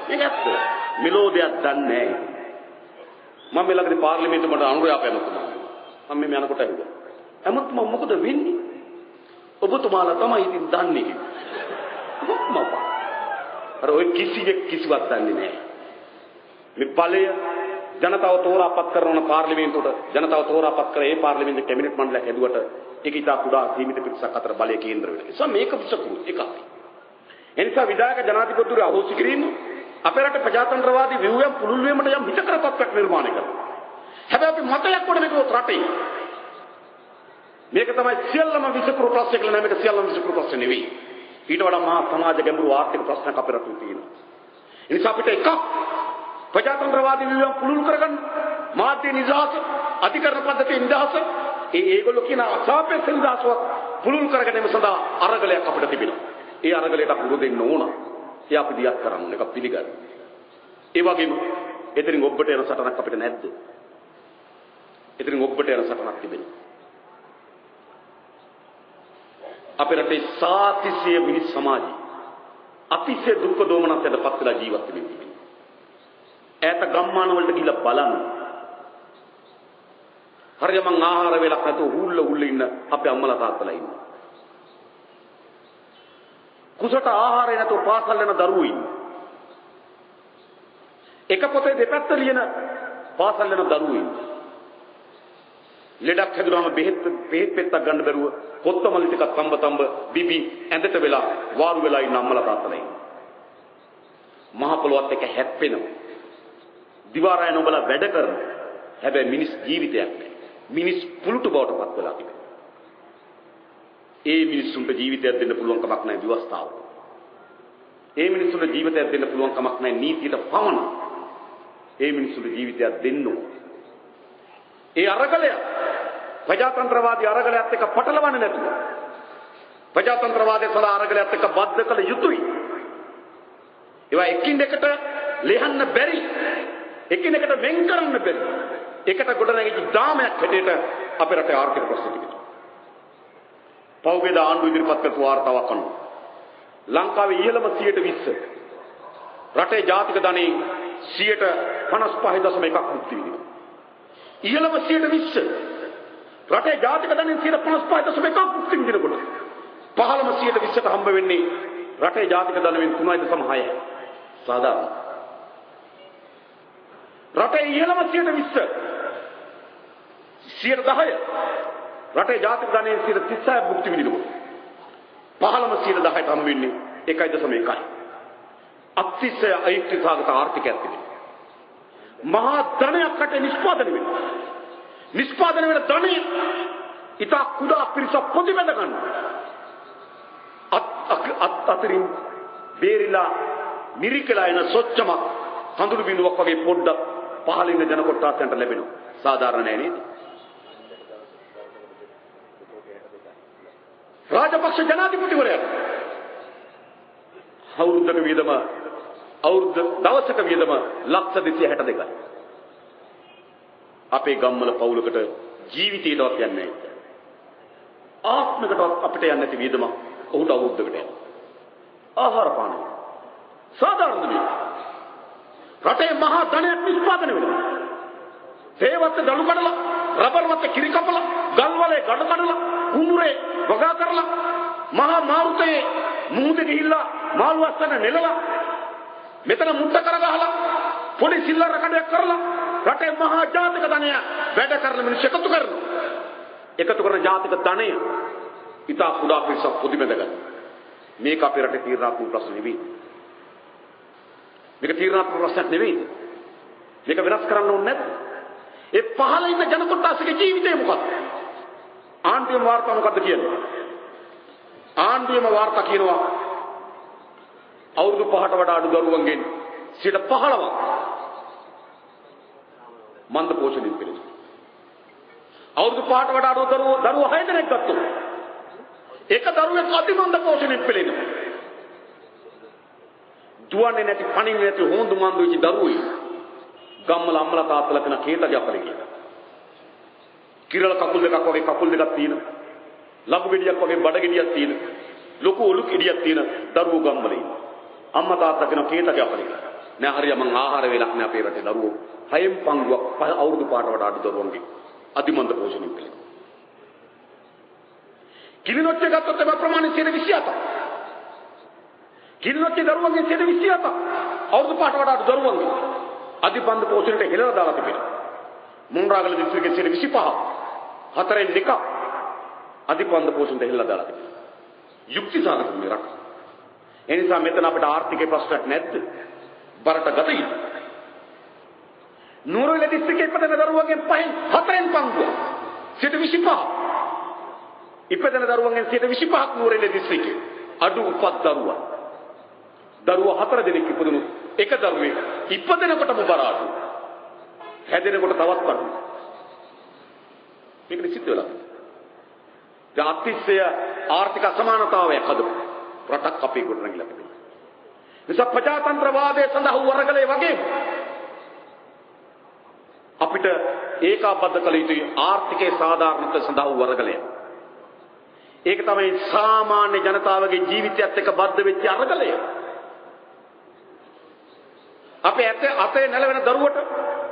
මේක ඇත්ත. මෙලෝ දෙයක් දන්නේ නැහැ. මම මේ ළඟදී පාර්ලිමේන්තුව මට අනුර යාපයමතුමා. මම මේ යනකොට ඇහුවා. ඇමතුමා මොකද වෙන්නේ? ඔබතුමාලා තමයි ඉතින් දන්නේ කිව්වා. මොකක්ද? අර ඔය කිසියෙක් කිසිවක් දන්නේ නැහැ. මේ බලය ජනතාව තෝරාපත් කරන පාර්ලිමේන්තුවට ජනතාව තෝරාපත් කර ඒ පාර්ලිමේන්තු කැබිනට් මණ්ඩලයක් හැදුවට ඒක ඉතා කුඩා සීමිත පිරිසක් අතර බලය කේන්ද්‍ර වෙනවා. ඒ නිසා මේක විසකුරු එකයි. ඒ නිසා විධායක ජනාධිපතිවරු අහෝසි කිරීම අපේ රටේ ප්‍රජාතන්ත්‍රවාදී ව්‍යුහයන් පුළුල් වීමට යම් හිතකර තත්ත්වයක් නිර්මාණය කරනවා. හැබැයි අපි මතයක් වඩ මේක රටේ. මේක තමයි සියල්ලම විසකුරු ප්‍රශ්න කියලා නෑ, මේක සියල්ලම විසකුරු ප්‍රශ්න නෙවෙයි. ඊට වඩා මහා සමාජ ගැඹුරු ආර්ථික ප්‍රශ්නයක් අපේ රටේ තියෙනවා. ඒ නිසා අපිට එකක් ප්‍රජාතන්ත්‍රවාදී ව්‍යුහයන් පුළුල් කරගන්න, මාධ්‍ය නිදහස, අධිකරණ පද්ධතියේ නිදහස, ඒගොල්ලෝ කියන අසාපේක්ෂ නිදහසවත් පුළුල් කර ගැනීම සඳහා අරගලයක් අපිට තිබෙනවා. ඒ අරගලයට අපි උරු දෙන්න ඕන. ඒ අපි දියත් කරන්න ඕන, ඒක පිළිගන්න. ඒ වගේම එතනින් ඔබට යන සටනක් අපිට නැද්ද? එතනින් ඔබට යන සටනක් තිබෙනවා. අපේ රටේ සාතිශය මිනිස් සමාජය අතිශය දුක් දෝමනස්යට පත් වෙලා ජීවත් වෙමින් තිබෙනවා. ඈත ගම්මාන වලට ගිහිල්ලා බලන්න. හරිය මං ආහාර වේලක් නැතුව හුල්ල හුල්ල ඉන්න අපේ අම්මලා තාත්තලා ඉන්නවා. කුසට ආහාරය නැතුව පාසල් යන දරුවෝ ඉන්නවා. එක පොතේ දෙපැත්ත ලියන පාසල් යන දරුවෝ ඉන්නවා. ලෙඩක් හැදුනම බෙහෙත් පෙත්තක් ගන්න බැරුව කොත්තමල්ලි ටිකක් තඹ තඹ බිබි ඇඳට වෙලා වාරු වෙලා ඉන්න අම්මලා තාත්තලා ඉන්නවා. මහ පොළොවත් එක්ක හැප්පෙනවා. දිවා රැ නොබලා වැඩ කරනවා. හැබැයි මිනිස් ජීවිතයක් නෑ. මිනිස් පුලුටු බවට පත් වෙලා තිබෙනවා. ඒ මිනිස්සුන්ට ජීවිතයක් දෙන්න පුළුවන් කමක් නෑ ව්‍යවස්ථාවට. ඒ මිනිස්සුන්ට ජීවිතයක් දෙන්න පුළුවන් කමක් නෑ නීතියට පමණ. ඒ මිනිස්සුන්ට ජීවිතයක් දෙන්න ඕන. ඒ අරගලය ප්‍රජාතන්ත්‍රවාදී අරගලයත් එක්ක පටලවන්නේ නැතුව ප්‍රජාතන්ත්‍රවාදයේ සඳහා අරගලයත් එක්ක බද්ධ කළ යුතුයි. ඒවා එකින් එකට ලෙහන්න බැරි, එකිනෙකට වෙන් කරන්න බැරි, එකට ගොඩනැගිච්ච දාමයක් හැටියට අපේ රටේ ආර්ථික ප්‍රශ්න තිබෙනවා. පහුගියදා ආණ්ඩුව ඉදිරිපත් කරපු වාර්තාවක් අනුව ලංකාවේ ඉහළම 20% රටේ ජාතික ධනයේ 55.1ක් භුක්ති විඳිනවා. ඉහළම 20% රටේ ජාතික ධනයෙන් 55.1ක් භුක්ති විඳිනකොට පහළම 20%ට හම්බ වෙන්නේ රටේ ජාතික ධනයෙන් 3.6. සාධාරණ. රටේ ඉහළම 20% 10% රටේ ජාතික ධනයෙන් 36 භුක්ති විඳිනකොට පහළම 10%ට හම්බ වෙන්නේ 1.1යි. අතිශය අයුක්තිසහගත ආර්ථිකයක් තිබෙනවා. මහා ධනයක් රටේ නිෂ්පාදනය වෙනවා. නිෂ්පාදනය වෙන ධනය ඉතා කුඩා පිරිසක් පොදි බැඳ ගන්නවා. අත් අතරින් බේරිලා මිරිකලා එන සොච්චමක් කඳුළු බිඳුවක් වගේ පොඩ්ඩක් පහළ ඉන්න ජන කොට්ටාසයන්ට ලැබෙනවා. සාධාරණ නෑ නේද? රාජපක්ෂ ජනාධිපතිවරයාට අවුරුද්දක වියදම අවුරුද්ද දවසක වියදම 262යි. අපේ ගම්වල පවුලකට ජීවිතේටවත් යන්නේ නැහැ. ආත්මයකටවත් අපිට යන්නේ නැති වියදමක් ඔහුට අවුරුද්දකට යනවා. ආහාර පාන සාධාරණ මේක. රටේ මහා ධනයක් නිෂ්පාදනය වෙනවා. තේවත්ත දළු කඩලා, රබර් වත්තේ කිරි කපලා, ගල් වලේ ගඩ කඩලා, කුඹුරේ වගා කරලා, මහා මාරුතේ මුහුදේ ගිහිල්ලා මාළු අස්සන නෙලලා, මෙතන මුට්ට කර ගහලා, පොඩි සිල්ලර කඩයක් කරලා රටේ මහා ජාතික ධනය වැඩ කරන මිනිස්සු එකතු කරනවා. එකතු කරන ජාතික ධනය ඉතා කුඩා පිරිසක් පොදි බැඳ ගන්නවා. මේක අපේ රටේ තීරණාත්මක ප්‍රශ්න නෙවෙයි. මේක තීරණාත්මක ප්‍රශ්නයක් නෙවෙයි. මේක වෙනස් කරන්න ඕනේ නැද්ද? ඒ පහළ ඉන්න ජන කොට්ටාසගේ ජීවිතය මොකක්ද? ආණ්ඩුවේම වාර්තා මොකද්ද කියන්නේ? ආණ්ඩුවේම වාර්තා කියනවා අවුරුදු 5ට වඩා අඩු දරුවන්ගෙන් 15ක් මන්ද පෝෂණයෙන් පෙළෙනවා. අවුරුදු 5ට වඩා අඩු දරුවෝ 6 දෙනෙක් ගත්තොත් එක දරුවෙක් අතිමන්ද පෝෂණයෙන් පෙළෙනවා. දුවන්නේ නැති, පණින්නේ නැති හොඳු මන්ද වෙච්ච දරුවෝ ගම්වල අම්මලා තාත්තලා කියන කේතගේ අපලේ කියලා. කිරල කකුල් දෙකක් වගේ කකුල් දෙකක් තියෙන, ලබු ගෙඩියක් වගේ බඩ ගෙඩියක් තියෙන, ලොකු ඔලු ගෙඩියක් තියෙන දරුවෝ ගම්වල ඉන්නවා. අම්මා තාත්තා කියන කේතගේ අපලේ කියලා. නෑ හරිය මං ආහාර වේලක් නෑ අපේ රටේ දරුවෝ 6න් පංගුවක් අවුරුදු 5ට වඩා අඩු දරුවන්ගේ අධිමන්ද පෝෂණය පිළිබඳ. කිලිනොච්චේ ගත්තොත් එම ප්‍රමාණය 27ක්. කිලිනොච්චේ දරුවන්ගෙන් 27ක් අවුරුදු 5ට වඩා අඩු දරුවන්ගෙන් අධිමන්ද පෝෂණයට හෙළලා දාලා තිබෙනවා. මොණරාගල දිස්ත්‍රික්කයේ 25 හතරෙන් එකක් අධිපන්ද පෝෂණයට හෙළලා දාලා තිබෙනවා. යුක්තිසහගත මේ රට. ඒ නිසා මෙතන අපිට ආර්ථික ප්‍රශ්නයක් නැද්ද? බරට ගත යුතුයි. නුවරඑළිය දිස්ත්‍රික්කයේ ඉපදෙන දරුවන්ගෙන් 5න් 4න් පංගුව 25. ඉපදෙන දරුවන්ගෙන් 25ක් නුවරඑළිය දිස්ත්‍රික්කයේ අඩු උපත් දරුවා. දරුවා 4 දෙනෙක් ඉපදුණු එක දරුවෙක් ඉපදෙනකොටම බර අඩු. හැදෙනකොට තවත් අඩු. මේක සිද්ධ වෙලා. දැන් අතිශය ආර්ථික අසමානතාවයක් හදපු රටක් අපේ ගොඩනැගිලා තිබෙනවා. නිසා ප්‍රජාතන්ත්‍රවාදය සඳහා වූ අරගලය වගේම අපිට ඒකාබද්ධ කළ යුතුයි ආර්ථිකයේ සාධාරණත්වය සඳහා වූ අරගලය. ඒක තමයි සාමාන්‍ය ජනතාවගේ ජීවිතයත් එක්ක බද්ධ වෙච්ච අරගලය. අපේ අතේ නැලවෙන දරුවට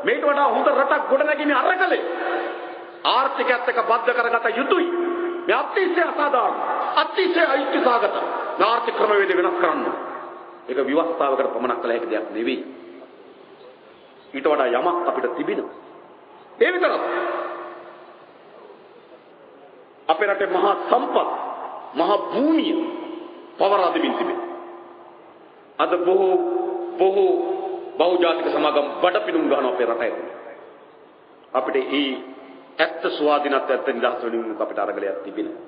මේට වඩා හොඳ රටක් ගොඩනැගීමේ අරගලය ආර්ථිකයත් එක්ක බද්ධ කරගත යුතුයි. මේ අතිශය අසාධාරණ, අතිශය අයුක්තිසහගත ආර්ථික ක්‍රමවේද වෙනස් කරන්න. ඒක ව්‍යවස්ථාවකට පමණක් කළ හැකි දෙයක් නෙවෙයි. ඊට වඩා යමක් අපිට තිබෙනවා. ඒ විතරක් අපේ රටේ මහා සම්පත්, මහා භූමිය පවරා දෙමින් තිබෙනවා. අද බොහෝ බොහෝ බහුජාතික සමාගම් බඩපිනුම් ගන්නවා අපේ රට ඇතුලේ. අපිට ඒ ඇත්ත ස්වාධීනත්වය, ඇත්ත නිදහස වෙනුවෙන් අපිට අරගලයක් තිබෙනවා.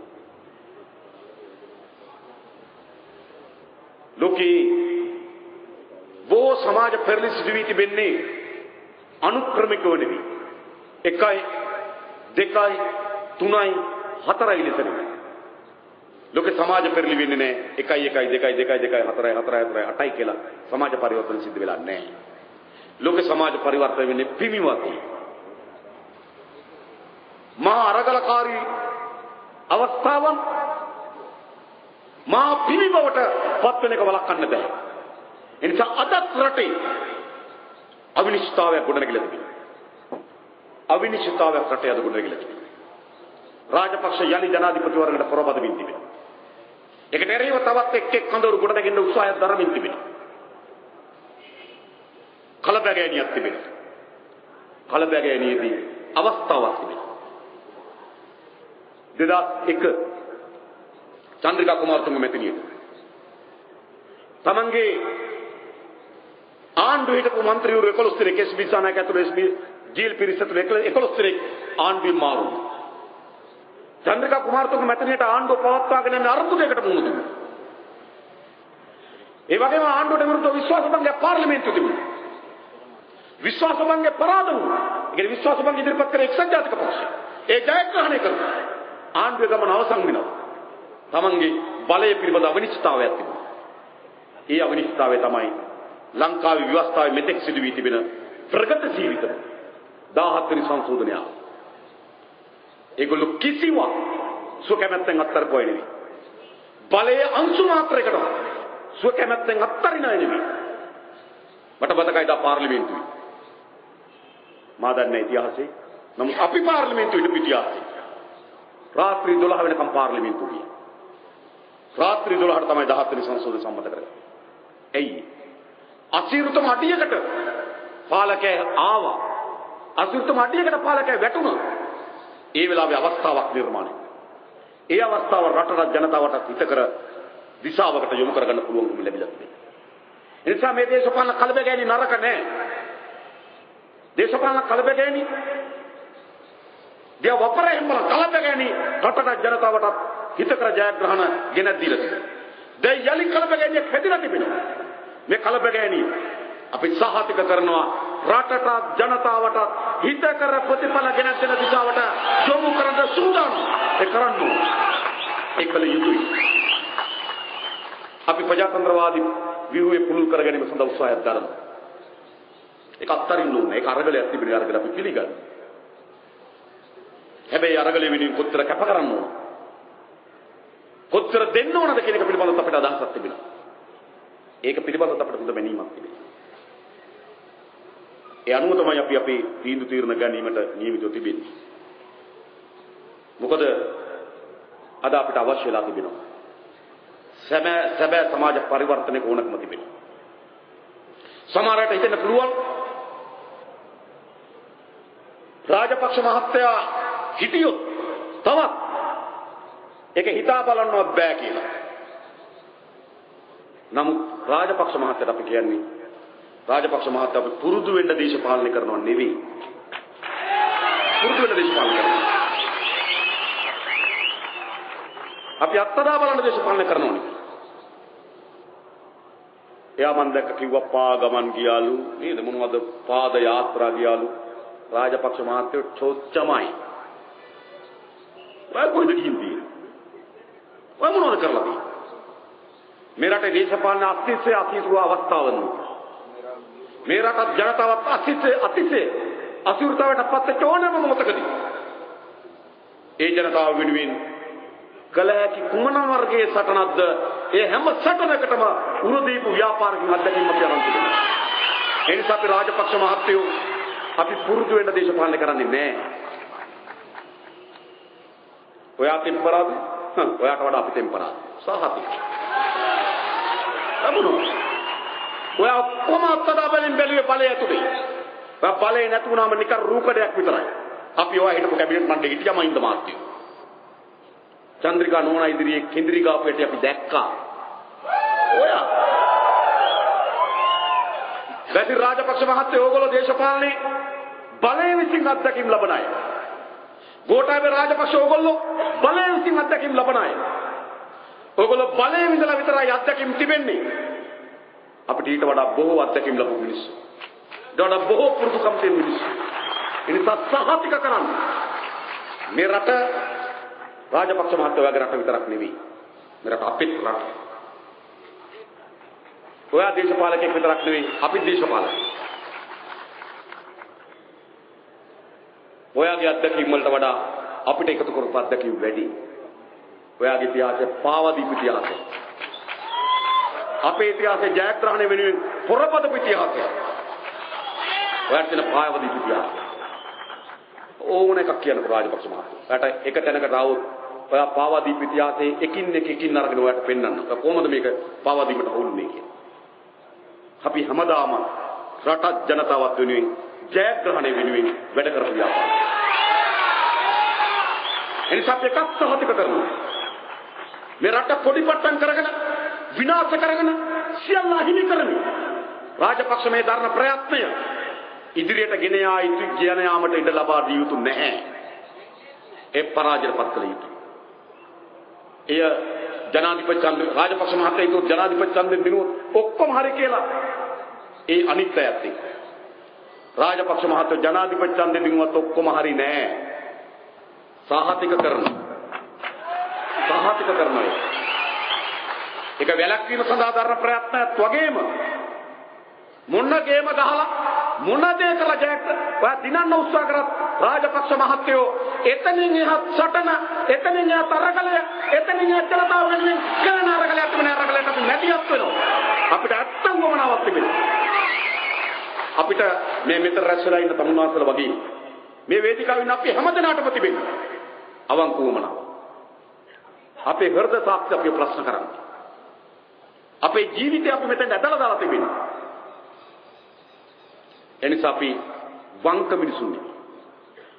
ලෝකේ බොහෝ සමාජ පෙරලි සිදු වී තිබෙන්නේ අනුක්‍රමිකව නෙවෙයි. 1යි 2යි 3යි 4යි ලෙස නෙවෙයි. ලෝකේ සමාජ පෙරලි වෙන්නේ නැහැ 1යි 1යි 2යි 2යි 2යි 4යි 4යි 4යි 8යි කියලා සමාජ පරිවර්තන සිද්ධ වෙලා නැහැ. ලෝකේ සමාජ පරිවර්තන වෙන්නේ පිමිවතේ. මහා අරගලකාරී අවස්ථාවන් මහා පිමි බවට පත් වෙන එක වළක්වන්න බෑ. ඒ නිසා අදත් රටේ අවිනිශ්චිතතාවයක් ගොඩනැගිලා තිබෙනවා. අවිනිශ්චිතතාවයක් රටේ අද ගොඩනැගිලා තිබෙනවා. රාජපක්ෂ යලි ජනාධිපතිවරණයට පොරබදමින් තිබෙනවා. ඒකට එරෙහිව තවත් එක් එක් කඳවුරු ගොඩනැගෙන්න උත්සාහයක් දරමින් තිබෙනවා. කලබගෑනියක් තිබෙනවා. කලබගෑනියේදී අවස්ථාවක් තිබෙනවා. 2001 චන්ද්‍රිකා කුමාරතුංග මැතිණියට තමන්ගේ ආණ්ඩුවේ හිටපු මන්ත්‍රීවරු 11 දෙනෙක්, එස් බී සානායක ඇතුළු එස් බී ජීල් පිරිස ඇතුළු 11 දෙනෙක් ආණ්ඩුවෙන් මාරු වුණා. චන්ද්‍රිකා කුමාරතුංග මැතිණියට ආණ්ඩුව පවත්වාගෙන යන අර්බුදයකට මුහුණ දුන්නා. ඒ වගේම ආණ්ඩුවට විරුද්ධව විශ්වාස භංගයක් පාර්ලිමේන්තුවේ තිබුණා. විශ්වාස භංගය පරාද වුණා. ඒ කියන්නේ විශ්වාස භංග ඉදිරිපත් කරේ එක්සත් ජාතික පක්ෂය. ඒ ජයග්‍රහණය කරුවා. ආණ්ඩුවේ ගමන අවසන් වෙනවා. තමන්ගේ බලය පිළිබඳ අවිනිශ්චිතතාවයක් තිබුණා. ඒ අවිනිශ්චිතතාවය තමයි ලංකාවේ ව්‍යවස්ථාවේ මෙතෙක් සිදු වී තිබෙන ප්‍රගතිශීලීකම 17 වෙනි සංශෝධනය ආවා. ඒගොල්ලෝ කිසිවක් සුවකැමැත්තෙන් අත්හරපු අය නෙවෙයි. බලයේ අංශු මාත්‍රයකට සුවකැමැත්තෙන් අත්හරින අය නෙවෙයි. මට මතකයි දා පාර්ලිමේන්තුවේ. මා දන්නේ ඉතිහාසයේ. නමුත් අපි පාර්ලිමේන්තුවේ හිටපු ඉතිහාසයේ. රාත්‍රී 12 වෙනකම් පාර්ලිමේන්තුව ගියා. රාත්‍රී 12ට තමයි 17 වෙනි සංශෝධනය සම්මත කරගත්තේ. ඇයි? අසීරුතම අඩියකට පාලකයා ආවා. අසීරුතම අඩියකට පාලකයා වැටුණා. ඒ වෙලාවේ අවස්ථාවක් නිර්මාණය වුණා. ඒ අවස්ථාව රටට ජනතාවට හිතකර දිශාවකට යොමු කරගන්න පුළුවන්කම ලැබිලා තිබෙනවා. ඒ නිසා මේ දේශපාලන කලබගෑනි නරක නෑ. දේශපාලන කලබගෑනි දිය වපරෙන් බල කලබගෑනි රටට ජනතාවට හිතකර ජයග්‍රහණ ගෙනත් දීලා තිබෙනවා. දැන් යලි කලබගෑනියක් හැදිලා තිබෙනවා. මේ කලබගෑනි අපි සහතික කරනවා රටට ජනතාවට හිතකර ප්‍රතිඵල ගෙනත් දෙන දිශාවට යොමු කරන්න සූදානම්. ඒ කරන්න ඒ කළ යුතුයි. අපි ප්‍රජාතන්ත්‍රවාදී ව්‍යුහය පුළුල් කර ගැනීම සඳහා උත්සාහයක් දරනවා. ඒක අත්තරින්න ඕනේ. ඒක අරගලයක් තිබෙන අරගල අපි පිළිගන්නවා. හැබැයි අරගලෙ වෙනුවෙන් කොච්චර කැප කරන්න ඕන, කොච්චර දෙන්න ඕනද කියන එක පිළිබඳව අපිට අදහසක් තිබෙනවා. ඒක පිළිබඳව අපිට හොඳ මැනීමක් තිබෙනවා. ඒ අනුව තමයි අපි අපේ තීන්දුව තීරණ ගැනීමට නියමිතව තිබෙන්නේ. මොකද අද අපිට අවශ්‍ය වෙලා තිබෙනවා. සැබෑ සමාජ පරිවර්තනයක ඕනකම තිබෙනවා. සමහර අයට හිතෙන්න පුළුවන් රාජපක්ෂ මහත්තයා හිටියොත් තවත් ඒක හිතා බලන්නවත් බෑ කියලා. නමුත් රාජපක්ෂ මහත්තයාට අපි කියන්නේ රාජපක්ෂ මහත්තයා අපි පුරුදු වෙන්න දේශපාලනය කරනව නෙවෙයි. පුරුදු වෙන්න දේශපාලනය කරනවා. අපි අත්දා බලන්න දේශපාලනය කරනව නෙවෙයි. එයා මන් දැක්ක කිව්වා පා ගමන් ගියාලු නේද, මොනවද පාද යාත්‍රා ගියාලු. රාජපක්ෂ මහත්තයෝ චොච්චමයි. ඔය කොහෙද ගිහින් තියෙන්නේ? ඔය මොනවද කරලා තියෙන්නේ? මේ රටේ දේශපාලන අස්තිත්වය අසීරු අවස්ථාවන්. මේ රටත් ජනතාවත් අතිශය අසීරුතාවයට පත් වෙච්ච ඕනෑම මොහොතකදී ඒ ජනතාව වෙනුවෙන් කළ හැකි කුමන වර්ගයේ සටනක්ද, ඒ හැම සටනකටම උර දීපු ව්‍යාපාරකින් අත්දැකීම් අපි අරන් තිබෙනවා. ඒ නිසා අපි රාජපක්ෂ මහත්තයෝ අපි පුරුදු වෙන්න දේශපාලනය කරන්නේ නෑ. ඔයා තෙම්පරාද? ඔයාට වඩා අපි තෙම්පරාද. සහතික. ලැබුණා. ඔයා ඔක්කොම අත්දා බලෙන් බැලුවේ බලය ඇතුලේ. ඔයා බලේ නැතු වුණාම නිකන් රූකඩයක් විතරයි. අපි ඔයා හිටපු කැබිනට් මණ්ඩලෙ හිටියා මහින්ද මහත්තයෝ. චන්ද්‍රිකා නෝනා ඉදිරියේ කෙන්දිරි ගාපු හැටි අපි දැක්කා. ඔයා වැසි රාජපක්ෂ මහත්තයෝ ඕගොල්ලෝ දේශපාලනේ බලය විසින් අත්දැකීම් ලබන අය. ගෝඨාභය රාජපක්ෂ ඕගොල්ලෝ බලය විසින් අත්දැකීම් ලබන අය. ඕගොල්ලෝ බලය විඳලා විතරයි අත්දැකීම් තිබෙන්නේ. අපිට ඊට වඩා බොහෝ අත්දැකීම් ලැබපු මිනිස්සු. ඊට වඩා බොහෝ පුරුදුකම් තියෙන මිනිස්සු. ඒ නිසා සහතික කරන්න. මේ රට රාජපක්ෂ මහත්තයා ඔයාගේ රට විතරක් නෙවෙයි. මේ රට අපිත් රට. ඔයා දේශපාලකයෙක් විතරක් නෙවෙයි, අපිත් දේශපාලකයෙක්. ඔයාගේ අත්දැකීම් වලට වඩා අපිට එකතු කරපු අත්දැකීම් වැඩි. ඔයාගේ ඉතිහාසය පාවා දීපු ඉතිහාසය. අපේ ඉතිහාසය ජයග්‍රහණය වෙනුවෙන් පොරපදපු ඉතිහාසය. ඔයාට තියෙන පාවා දීපු ඉතිහාසය. ඕන එකක් කියන්නකෝ රාජපක්ෂ මහත්තයා. ඔයාට එක තැනකට ආවොත් ඔයා පාවා දීපු ඉතිහාසයේ එකින් එක එකින් අරගෙන ඔයාට පෙන්වන්න. ඔයා කොහොමද මේක පාවා දීමට හවුල්ුනේ කියලා. අපි හැමදාම රටත් ජනතාවත් වෙනුවෙන් ජයග්‍රහණය වෙනුවෙන් වැඩ කරපු ව්‍යාපාරය. එනිසා අපි එකක් සහතික කරනවා. මේ රට පොඩි පට්ටම් කරගෙන විනාශ කරගෙන සියල්ල අහිමි කරමින් රාජපක්ෂ මේ දරන ප්‍රයත්නය ඉදිරියට ගෙන යා යුතු ගෙන යාමට ඉඩ ලබා දිය යුතු නැහැ. ඒ පරාජයපත් කළ යුතුයි. එය ජනාධිපති ඡන්ද රාජපක්ෂ මහත්තයා හිතුවොත් ජනාධිපති ඡන්දෙන් දිනුවොත් ඔක්කොම හරි කියලා. ඒ අනිත් අයත් එක්ක රාජපක්ෂ මහත්තයා ජනාධිපති ඡන්දෙන් දිනුවත් ඔක්කොම හරි නෑ. සාහතික කරනවා. සාහතික කරනවා. ඒක වැළැක්වීම සඳහා දරන ප්‍රයත්නයක් වගේම මොන ගේම ගහලා මොන දේ කළා ජයත් ඔයා දිනන්න උත්සාහ කරත් රාජපක්ෂ මහත්තයෝ එතනින් එහා සටන, එතනින් එහා තරගලය, එතනින් එහා ජනතාව වෙනුවෙන් කරන අරගලයක් තිබෙන අරගලයට අපි මැදිහත් වෙනවා. අපිට ඇත්තම වමනාවක් තිබෙනවා. අපිට මේ මෙතන රැස් වෙලා ඉන්න තමුන්වහන්සේලා වගේ මේ වේදිකාවේ ඉන්න අපි හැම දෙනාටම තිබෙනවා අවංක වමනාව. අපේ හෘද සාක්ෂි අපි ප්‍රශ්න කරන්නේ. අපේ ජීවිතය අපි මෙතෙන් ඇදලා දාලා තිබෙනවා. එනිසා අපි වංක මිනිසුන් නෙවෙයි.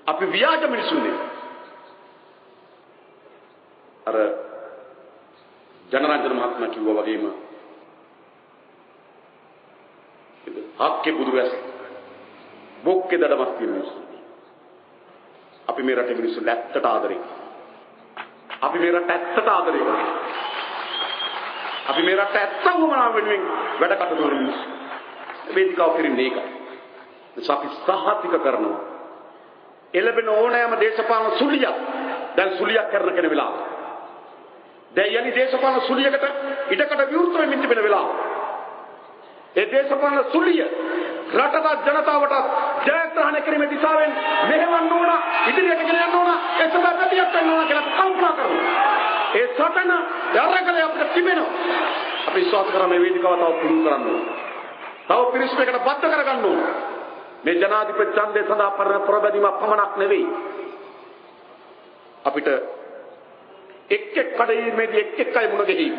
අපි ව්‍යාජ මිනිසුන් නෙවෙයි. අර ජනරන්ජන මහත්මයා කිව්වා වගේම හක්කේ බුදුරැස් බොක්කේ දඩමස් තියෙන මිනිස්සු. අපි මේ රටේ මිනිස්සු ඇත්තට ආදරේ කරනවා. අපි මේ රට ඇත්තට ආදරේ කරනවා. අපි මේ රට ඇත්තම වමනාව වෙනුවෙන් වැඩ කටයුතු කරන මිනිස්සු. වේදිකාව පිරෙන්නේ ඒකයි. අපි සහතික කරනවා. එළබෙන ඕනෑම දේශපාලන සුලියක් දැන් සුලියක් කරන කෙන වෙලාව. දැන් යලි දේශපාලන සුලියකට ඉඩකඩ විවෘත වෙමින් තිබෙන වෙලාව. ඒ දේශපාලන සුලිය රටට ජනතාවට ජයග්‍රහණය කිරීමේ දිශාවෙන් මෙහෙවන්න ඕන, ඉදිරියට ගෙන යන්න ඕන, ඒ සඳහා ප්‍රතියක් වෙන්න ඕන කියලා කල්පනා කරනවා. ඒ සටන අරගලය අපිට තිබෙනවා. අපි විශ්වාස කරා මේ වේදිකාව තව පුළුල් කරන්න ඕන. තව පිරිස් මේකට බද්ධ කරගන්න ඕන. මේ ජනාධිපති ඡන්දය සඳහා පරණ ප්‍රබැදීමක් පමණක් නෙවෙයි. අපිට එක් එක් කඩයිමේදී එක් එක් අය මුණ ගැහීම.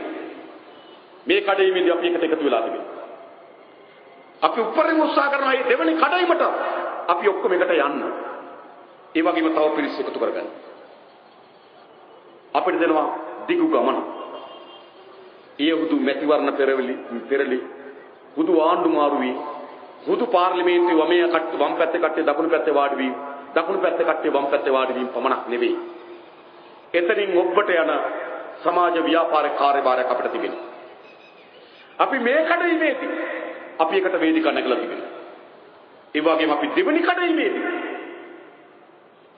මේ කඩයිමේදී අපි එකට එකතු වෙලා තිබෙනවා. අපි උපරිම උත්සාහ කරනවා මේ දෙවෙනි කඩයිමට අපි ඔක්කොම එකට යන්න. ඒ වගේම තව පිරිස් එකතු කරගන්න. අපිට දෙනවා දිගු ගමන. ඒ හුදු මැතිවරණ පෙරලි හුදු ආණ්ඩු මාරු වී හුදු පාර්ලිමේන්තුවේ වමේ කට්ටිය වම් පැත්තේ කට්ටිය දකුණු පැත්තේ වාඩි වීම, දකුණු පැත්තේ කට්ටිය වම් පැත්තේ වාඩි වීම පමණක් නෙවෙයි. එතනින් ඔබට යන සමාජ ව්‍යාපාර කාර්යභාරයක් අපිට තිබෙනවා. අපි මේ කඩයිමේදී අපි එකට වේදිකා නැගලා තිබෙනවා. ඒ වගේම අපි දෙවෙනි කඩයිමේදී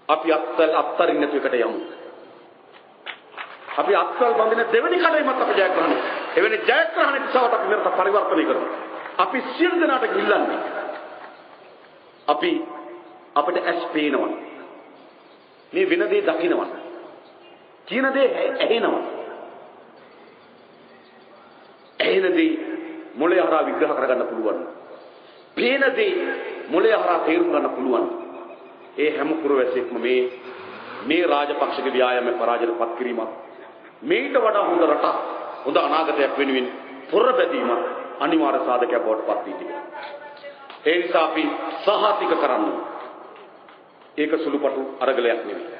අපි අත්තරින් නැතුව එකට යමු. අපි අත්වල බඳින දෙවෙනි කඩයිමත් අපි ජයග්‍රහණය. එවැනි ජයග්‍රහණ දිශාවට අපි මෙරට පරිවර්තනය කරමු. අපි සියලු දෙනාට ඉල්ලන්නේ අපි අපිට ඇස් පේනවා. මේ වෙන දේ දකින්නවා. කියන දේ ඇහෙනවා. ඇහෙන දේ මොළය හරහා විග්‍රහ කරගන්න පුළුවන්. පේන දේ මොළය හරහා තේරුම් ගන්න පුළුවන්. ඒ හැම පුරවැසියෙක්ම මේ මේ රාජපක්ෂගේ ව්‍යායාමයේ පරාජයට පත් කිරීමක්, මේට වඩා හොඳ රටක්, හොඳ අනාගතයක් වෙනුවෙන් පොර බැදීම අනිවාර්ය සාධකයක් බවට පත් වී තිබෙනවා. ඒ නිසා අපි සහතික කරන්න ඕන. ඒක සුළුපටු අරගලයක් නෙවෙයි.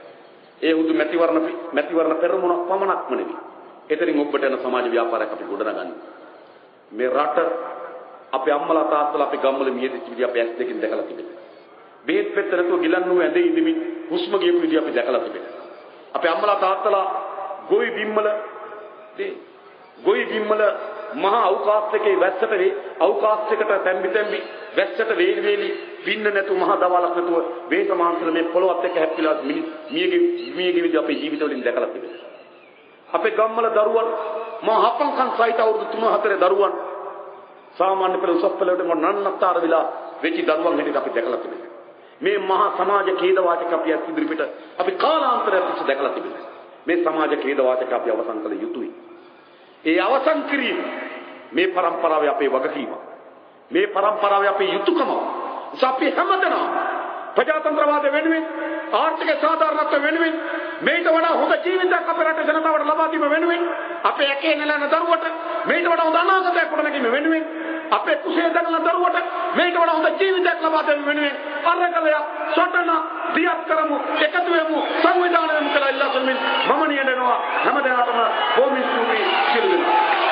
ඒ හුදු මැතිවරණ පෙරමුණක් පමණක්ම නෙවෙයි. එතනින් ඔබට යන සමාජ ව්‍යාපාරයක් අපි ගොඩනගන්න. මේ රට අපේ අම්මලා තාත්තලා අපේ ගම්වල මියදිච්ච විදිය අපි ඇස් දෙකෙන් දැකලා තිබෙනවා. බෙහෙත් පෙත්ත නැතුව ගිලන් වූ ඇඳේ ඉඳමින් හුස්ම ගියපු විදිය අපි දැකලා තිබෙනවා. අපේ අම්මලා තාත්තලා ගොවි බිම්වල මහා අවකාශ එකේ වැස්සට වේ අවකාශ එකට තැම්බි තැම්බි වැස්සට වේලි වේලි පින්න නැතුව මහා දවාලක් නැතුව වේස මාංශල මේ පොළොවත් එක්ක හැප්පිලා මියගේ විදිය අපේ ජීවිත වලින් දැකලා තිබෙනවා. අපේ ගම්වල දරුවන් මහා හපංකම් සහිත අවුරුදු 3-4 දරුවන් සාමාන්‍ය පෙළ උසස් පෙළට නන්නත්තර වෙලා වෙච්ච දරුවන් හැටියට අපි දැකලා තිබෙනවා. මේ මහා සමාජ ඛේදවාචක අපි ඇස් ඉදිරිපිට අපි කාලාන්තරයක් තිස්සේ දැකලා තිබෙනවා. මේ සමාජ ඛේදවාචක අපි අවසන් කළ යුතුයි. ඒ අවසන් කිරීම මේ පරම්පරාවේ අපේ වගකීම. මේ පරම්පරාවේ අපේ යුතුයකම. අපි හැමදෙනාම ප්‍රජාතන්ත්‍රවාදය වෙනුවෙන්, ආර්ථික සාධාරණත්වය වෙනුවෙන්, මේට වඩා හොඳ ජීවිතයක් අපේ රටේ ජනතාවට ලබා දීම වෙනුවෙන්, අපේ ඇකේ නෙලන දරුවට මේට වඩා හොඳ අනාගතයක් ගොඩනැගීම වෙනුවෙන්, අපේ කුසේ දඟලන දරුවට මේට වඩා හොඳ ජීවිතයක් ලබා දෙන්න වෙනුවෙන් අරගලයක් සටන දියත් කරමු, එකතු වෙමු, සංවිධානය වෙමු කියලා ඉල්ලා සිටිමින් මම නියඬනවා. හැම දෙනාටම බොහොම ස්තුතියි සියලු දෙනාට.